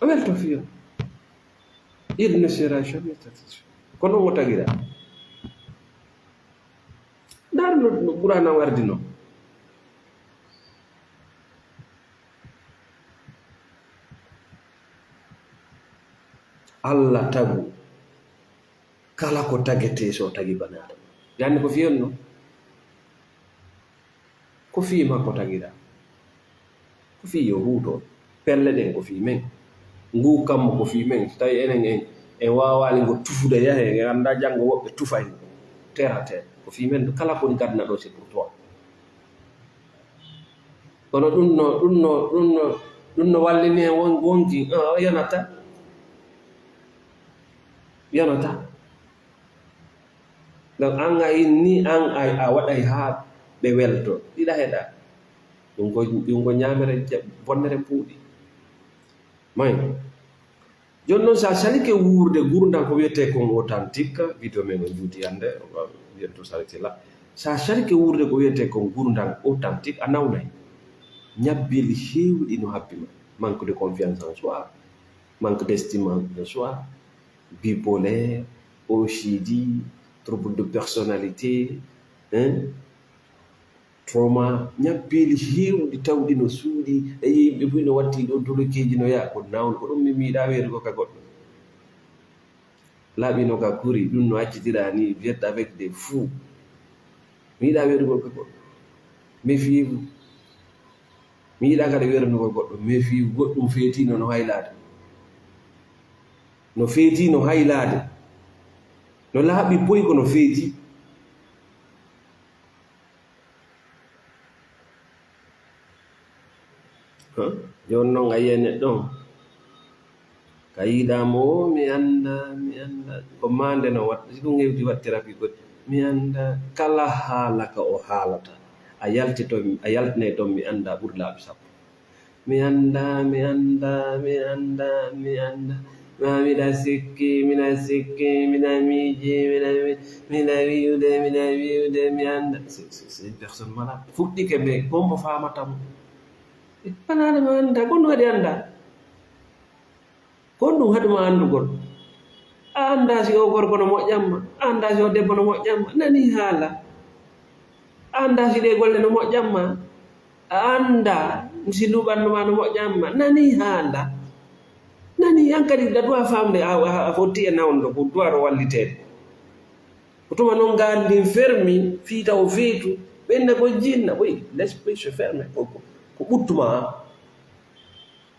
O welto fiyo. Il ne sera jamais satisfait. Ko non o tagira. Ndaar no, no Qur'an an wardi non. Allah tagu kala ko tagetee so tagi banaaɗo. Gandi ko fiyon non. Ko fii makko tagiraa. Ko fii yo huuto. Pelle ɗen ko fii men. Nguu kammu ko fii men. So tawi enen en, en waawaali ngo tufude yahe, en anndaa janngo woɓɓe tufay ngo. Terre à terre. Ko fii men. Kala ko woni gadna ɗo, c'est pour toi. Kono ɗum no, ɗum no, ɗum no, ɗum no wallini en won-, wonki, ah, yonata. Yonata. Donc, an a inni, an a, a waɗay haa ɓe welto. Ɗiɗa heɗa. Ɗum ko, ɗum ko ñaamere ja-, bonnere puuɗi. May. Jooni noon, so a salike wuurde nguurndam ko wiyetee kon authentique, vidéo men o juuti hannde, bientôt s'arrêter là. So a salike wuurde ko wiyetee kon nguurndam authentique, a nawnay. Ñabbeeli heewɗi no habbi ma. Manque de confiance en soi, manque d'estime en soi, bipolaire, O C D, trouble de personnalité, hein? Trauma, ñabbeeli heewɗi tawɗi no suuɗi, e yimɓe buy no watti ɗo dolokeeji no yaha, ko nawno, ko ɗum mi miiɗaa weerugo ka goɗɗo. Laaɓi no ka kuri, ɗum no accitira ni, vivre avec des fous. Mi yiɗaa weerugol ka goɗɗo. Méfiez-vous. Mi yiɗaa kadi weerugol goɗɗo. Méfiez-vous. Goɗɗum feetino no haylaade. No feetino haylaade. No laaɓi boy ko no feeti. Huh? Jooni noon a yi'ay neɗɗo on. Ka yiɗaa mo, "O, mi anndaa, mi anndaa." Ko maande no watta. Si ɗum hewti waɗ terapi goɗɗi. "Mi anndaa." Kala haala ka o haalata. A yalti toon, a yaltinay toon, "Mi anndaa," ɓuri laabi sappo. "Mi anndaa, mi anndaa, mi anndaa, mi anndaa. Ma miɗa sikki, miɗa sikki, miɗa miiji, miɗa mi-, miɗa wi'ude, miɗa wi'ude, mi anndaa." C'est, c'est, c'est une personne malade. Fuɗɗike mais, hombo faamata mo? E, fanaade mo anndaa, ko ɗum waɗi anndaa? Ko honɗum haɗi ma anndugol? A anndaa si o gorko no moƴƴan ma, a anndaa si o debbo no moƴƴan ma. Nani haala. A anndaa si ɗee golle no moƴƴan ma. A anndaa si ndu ɓanndu ma no moƴƴan ma. Nani haala. Nani, an kadi, a duwaa faamde, a, a, a fotti e nawndo, ko duwaa ɗo walliteede. Ko tuma noon ngaari ndin fermi, fii taw feetu, ɓe inna ko jinna, oui, l'esprit se ferme, ko, ko, ko ɓuttu ma.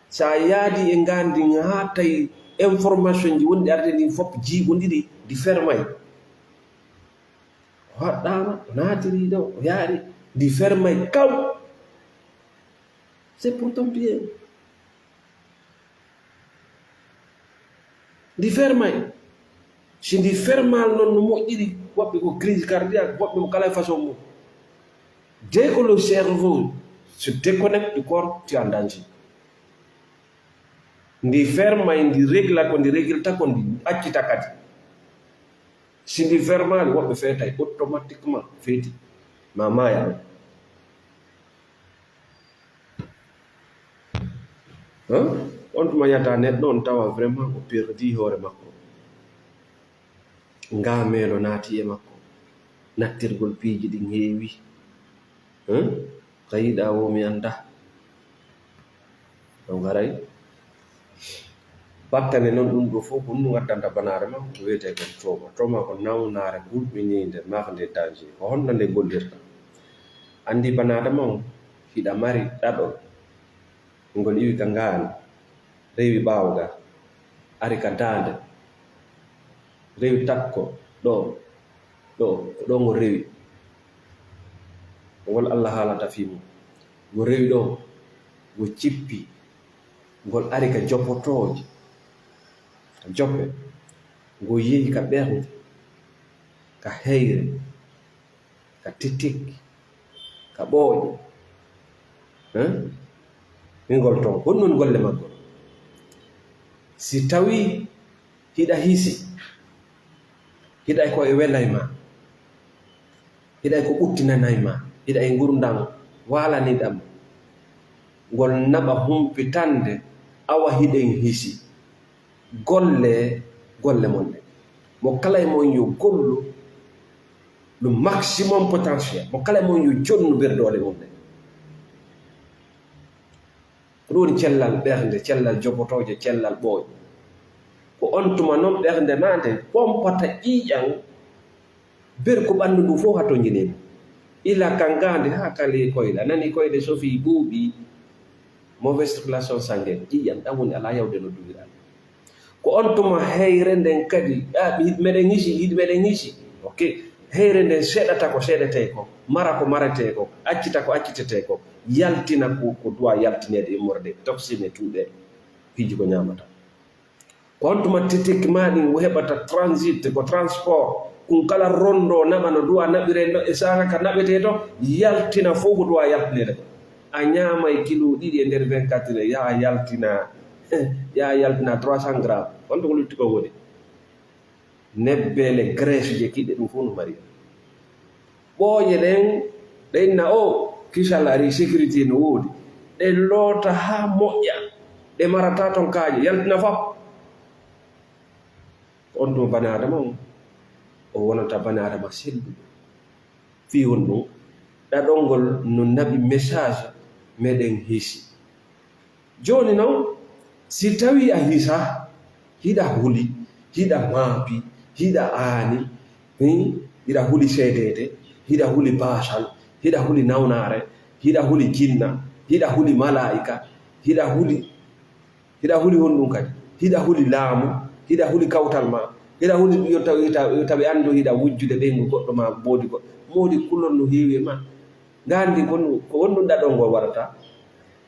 So a yaadi e ngaari ndin haa tawi information ji wonɗi arde ndin fof jiiɓondiri, ndi fermay. O haɗɗaama, o naatiri ɗo, o yaari, ndi fermay kaw. C'est pour ton bien. Ndi fermay. Si ndi fermaali noon no moƴƴiri, woɓɓe ko crise cardiaque, woɓɓe ko kala e façon mum. Dès que le cerveau se déconnecte du corps, tu es en danger. Ndi fermay, ndi régla ko ndi réglata ko, ndi accita kadi. Si ndi fermaali, woɓɓe feetay automatiquement, feeti. Ma maaya ɗon. Hein? On tuma yata neɗɗo on tawa vraiment o perdi hoore makko. Nga meelo naati e makko. Nattirgol piiji ɗin heewi. Hein? Ka yiɗa wo mi annda. Ɗon haray. Battane non ɗum ɗo fof ko ɗum addanta banaare ma, ko wiyetee kon trauma. Trauma ko nawnaare hulɓiniinde, marde danger. Ko honno nde gollirta? Anndi banaade ma on, hiɗa mari ɗaɗol, ngol iwi ka ngaani, rewi ɓaawo ga, ari ka daande, rewi takko ɗo, ɗo, ko ɗo ngol rewi. Ko ngol Allah haalata fii mum. Ngol rewi ɗo, ngol cippi, ngol ari ka jopotooje, ka jope, ngol yehi ka ɓernde, ka heyre, ka titik, ka ɓooƴe. Hein? Min ngol ton, honɗun golle maggol? Si tawii hiɗa hisi, hiɗa e ko e welay ma, hiɗa e ko ɓuttinanay ma, hiɗa e ngurndan waalaniɗan ma, ngol naɓa humpitande, awa hiɗen hisi. Golle, golle mon ɗen. Mo kala e mon yo gollu le maximum potentiel. Mo kala e mon yo jonnu berdoole mum ɗen. Ko ɗum woni cellal ɓernde, cellal jopotooje, cellal ɓooƴe. Ko on tuma non ɓernde maa nden pompata ƴiiƴan berko ɓanndu ndu fof haa to njinii mo. Ila ka ngaandi haa ka ley koyɗe. A nanii koyɗe sofii ɓuuɓii, mauvaise circulation sanguine, ƴiiƴan ɗan woni alaa yawde no duwiraa. Ko on tuma heyre nden kadi, ah, hiɗ-, meɗen hisi, hiɗ-, meɗen hisi. Ok, heyre nden seɗata ko seɗetee ko, mara ko maretee ko, accita ko accitetee ko, yaltina ko, ko duwa yaltineede immorde, toxine e tuuɗe, piiji ko ñaamata. Ko on tuma titik maa ɗin heɓata transit, ko transport, kun kala rondo naɓa no duwa naɓiree no e saanga ka naɓetee to, yaltina fof ko duwa yaltineede ko. A ñaamay kilo ɗiɗi e nder vingt-quatre heures, yaha yaltina, yaha yaltina trois cents grammes. Honto ko lutti ko woni? Nebbe, les graisses je kiɗɗe ɗum fof no mari. Ɓooƴe ɗen, ɗe inna o kisal ari, sécurité no woodi. Ɗe loota haa moƴƴa, ɗe marata ton kaaƴe, yaltina fop. On tuma bani Adama on, o wonata bani Adama selluɗo. Fii honɗun? Ɗaɗol ngol no naɓi message meɗen hisi. Jooni non, si tawii a hisa, hiɗa huli, hiɗa maapi, hiɗa aani, hmm, hiɗa huli seedeede, hiɗa huli baasal, hiɗa huli nawnaare, hiɗa huli jinna, hiɗa huli malaa'ika, hiɗa huli, hiɗa huli honɗun kadi? Hiɗa huli laamu, hiɗa huli kawtal ma, hiɗa huli yo tawi, yo tawi anndu hiɗa wujjude ɓeyngu goɗɗo ma moodi goɗɗo. Moodi kulol no heewi e ma. Ngaandi kon ko honɗun ɗaɗol ngol waɗata?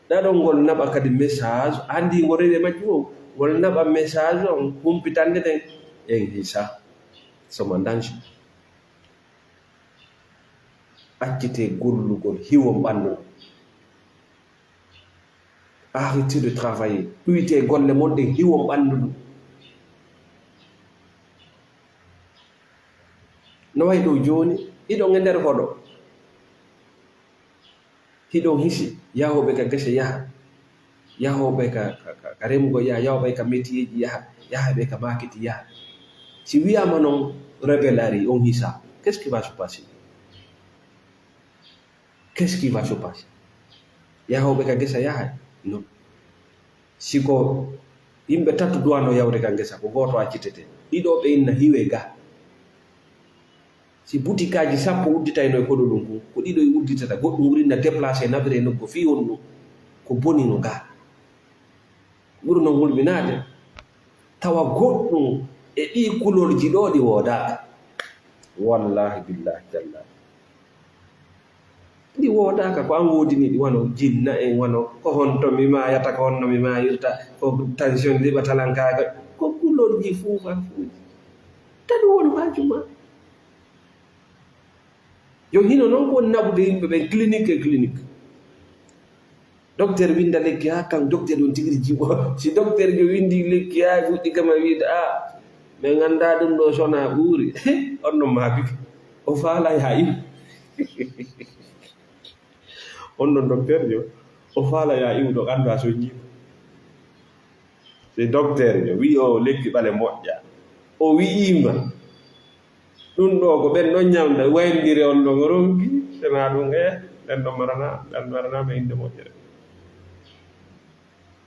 Ɗaɗol ngol naɓa kadi message, anndi ngol rewi e majjum o, ngol naɓa message on humpitande ɗen en hisa. Soma ndanci. Accitee gollugol hiwon ɓanndu. Arrêtez de travailler. Ɗuytee golle mon ɗen hiwon ɓanndu ndu. No wayi ɗo jooni, hiɗon e nder hoɗo. Hiɗon hisi, yahooɓe ka gese yaha, yahooɓe ka, ka, ka, ka remgo yaha, yahooɓe ka métier ji yaha, yahooɓe ka market yaha. Si wiyaama non rebelle ari, on hisa, qu'est-ce qui va se passer? Qu'est-ce qui va se passer? Yahooɓe ka gesa yahay? Non. Si ko yimɓe tato duwano yawde ka ngesa, ko gooto accitete. Ɗiɗo ɓe inna hiwe ga. Si butikaaji sappo udditayno e koɗo ɗum kon, ko ɗiɗo e udditata, goɗɗum wurinna déplacé naɓire nokku fii on ɗum, ko boni no ga. Ɓuri non hulɓinaade, tawa goɗɗum e ɗii kulolji ɗo ɗi woodaaka. Wallaahi billaahi tallaahi. Ɗi woodaaka, ko an woodini ɗi, wano jinna en, wano ko honto mi maayata, ko honno mi maayirta, ko tension liɓa talankaaka, ko kulolji fuufa fuuji. Tawi won haaju ma. Yo hino non ko woni naɓude yimɓe ɓen clinique e clinique. Docteur winda lekki haa kan docteur on tigi jiwo. Si docteur jo windi lekki haa fuɗɗi kama wiide, "A, min anndaa ɗum ɗo sona ɓuuri." On non maaki. O faalay hay. On ɗon docteur jo, o faala ya iwɗo, annda so jiima. Si docteur jo wi'i o lekki ɓale moƴƴa, o wi'ima, ɗum ɗo ko ɓen ɗon ñamda, wayndiri on ɗon ronki, sena ɗum, e, ɓen ɗon marana, ɓen marana ɓe innde moƴƴere.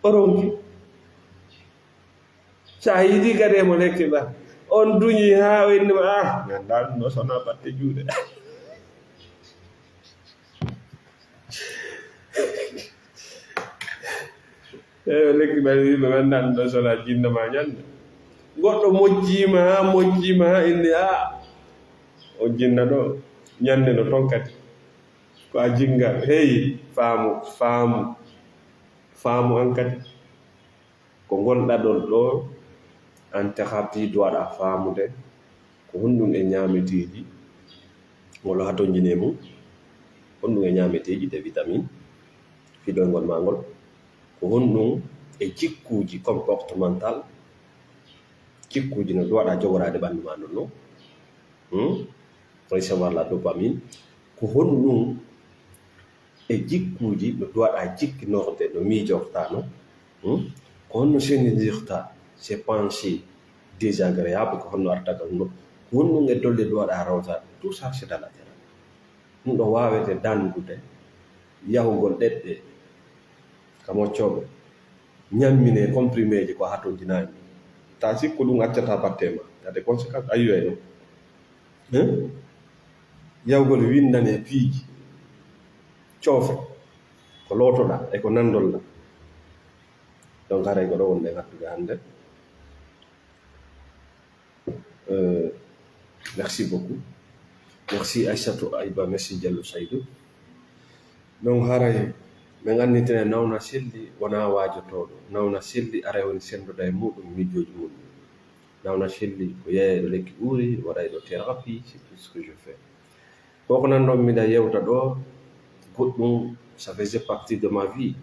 O ronki. Sa yiɗi kadi e mo lekki ba, on duñi haa o inni ma, "Ah, mi anndaa ɗum ɗo sona batte juuɗe." Eyo, lekki ba, mi anndaa ɗum ɗo sona jinna ma ñande. Goɗɗo mojjiima haa, mojjiima haa inni, "Ah, o jinna ɗo, ñande no toon kadi." Ko a jinnga, hey, faamu, faamu, faamu an kadi. Ko ngonɗa ɗon ɗo, an tahapi duwaɗa faamude ko honɗum e ñaameteeji, ngol hatonjine mum, honɗum e ñaameteeji de vitamine, fiɗoyngol maa ngol, ko honɗum e jikkuuji comportemental, jikkuuji no duwaɗa jogoraade ɓanndu maa ndon non, hmm? Recevoir la dopamine, ko honɗum e jikkuuji no duwaɗa jikkinorde, no miijorta non, hmm? Ko honno sendindirta ces pensées désagréables, ko honno artagal no, ko honɗum e dolle duwaɗa rawtaade, tout ça c'est dans la thérapie. Ɗum ɗo waawete danndude yahugol ɗeɗɗe ka moccooɓe, ñammine comprimeeji ko hatonjinaani. Ta sikku ɗum accata batte ma, tade conséquence a yiway ɗum. Hein? Yahugol winndane piiji, coofe, ko lootoɗaa e ko nanndoɗaa. Donc, haray ko ɗo wonɗen hattude hannde. Euh, merci beaucoup. Merci Aissatou Aiba, merci Diallo Saïdou. Donc, haray min annditine Nawna Selli wonaa waajotooɗo. Nawna Selli aray woni senndoda e muɗum miijooji muɗum. Nawna Selli ko yeeyayɗo lekki ɓuuri, waɗayɗo thérapie, c'est tout ce que je fais. Ko ko nan ɗon miɗa yewta ɗo, goɗɗum, ça faisait partie de ma vie.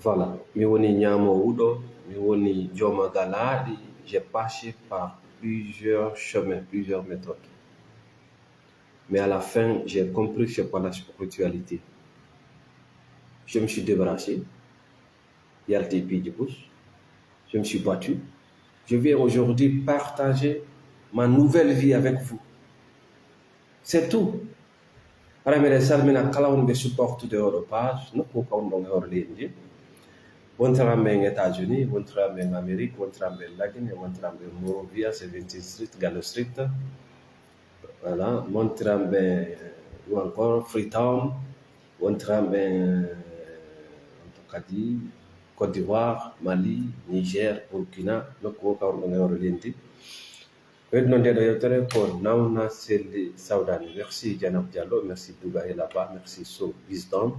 Voilà, mi woni ñaamoowo huɗo, mi woni jooma galaaɗi, j'ai passé par plusieurs chemins, plusieurs méthodes. Mais à la fin, j'ai compris c'est quoi la spiritualité. Je me suis débarrassé, yalti e piiji bus. Je me suis battu. Je viens aujourd'hui partager ma nouvelle vie avec vous. C'est tout. Hara miɗen salmina kala wonɓe supportude oɗo page, nokku ka wonɗon e hoore leydi ndi. Wontiranɓe en États-Unis, wontiranɓe en Amérique, wontiranɓe en Lagine, wontiranɓe en Monrovia, Seventeenth Street, Gallo Street. Voilà, wontiranɓe ou encore Freetown, wontiranɓe en kadi Côte d'Ivoire, Mali, Niger, Burkina, nokku wo ka wonɗon e hoore leydi ndi. Ko heddi noon nde ɗo yewtere ko Nawna Selli Sawdani. Merci Dieynaba Diallo, merci Douga et là-bas, merci So Wisdom.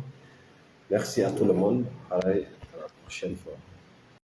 Merci à tout le monde. Haray à la prochaine fois.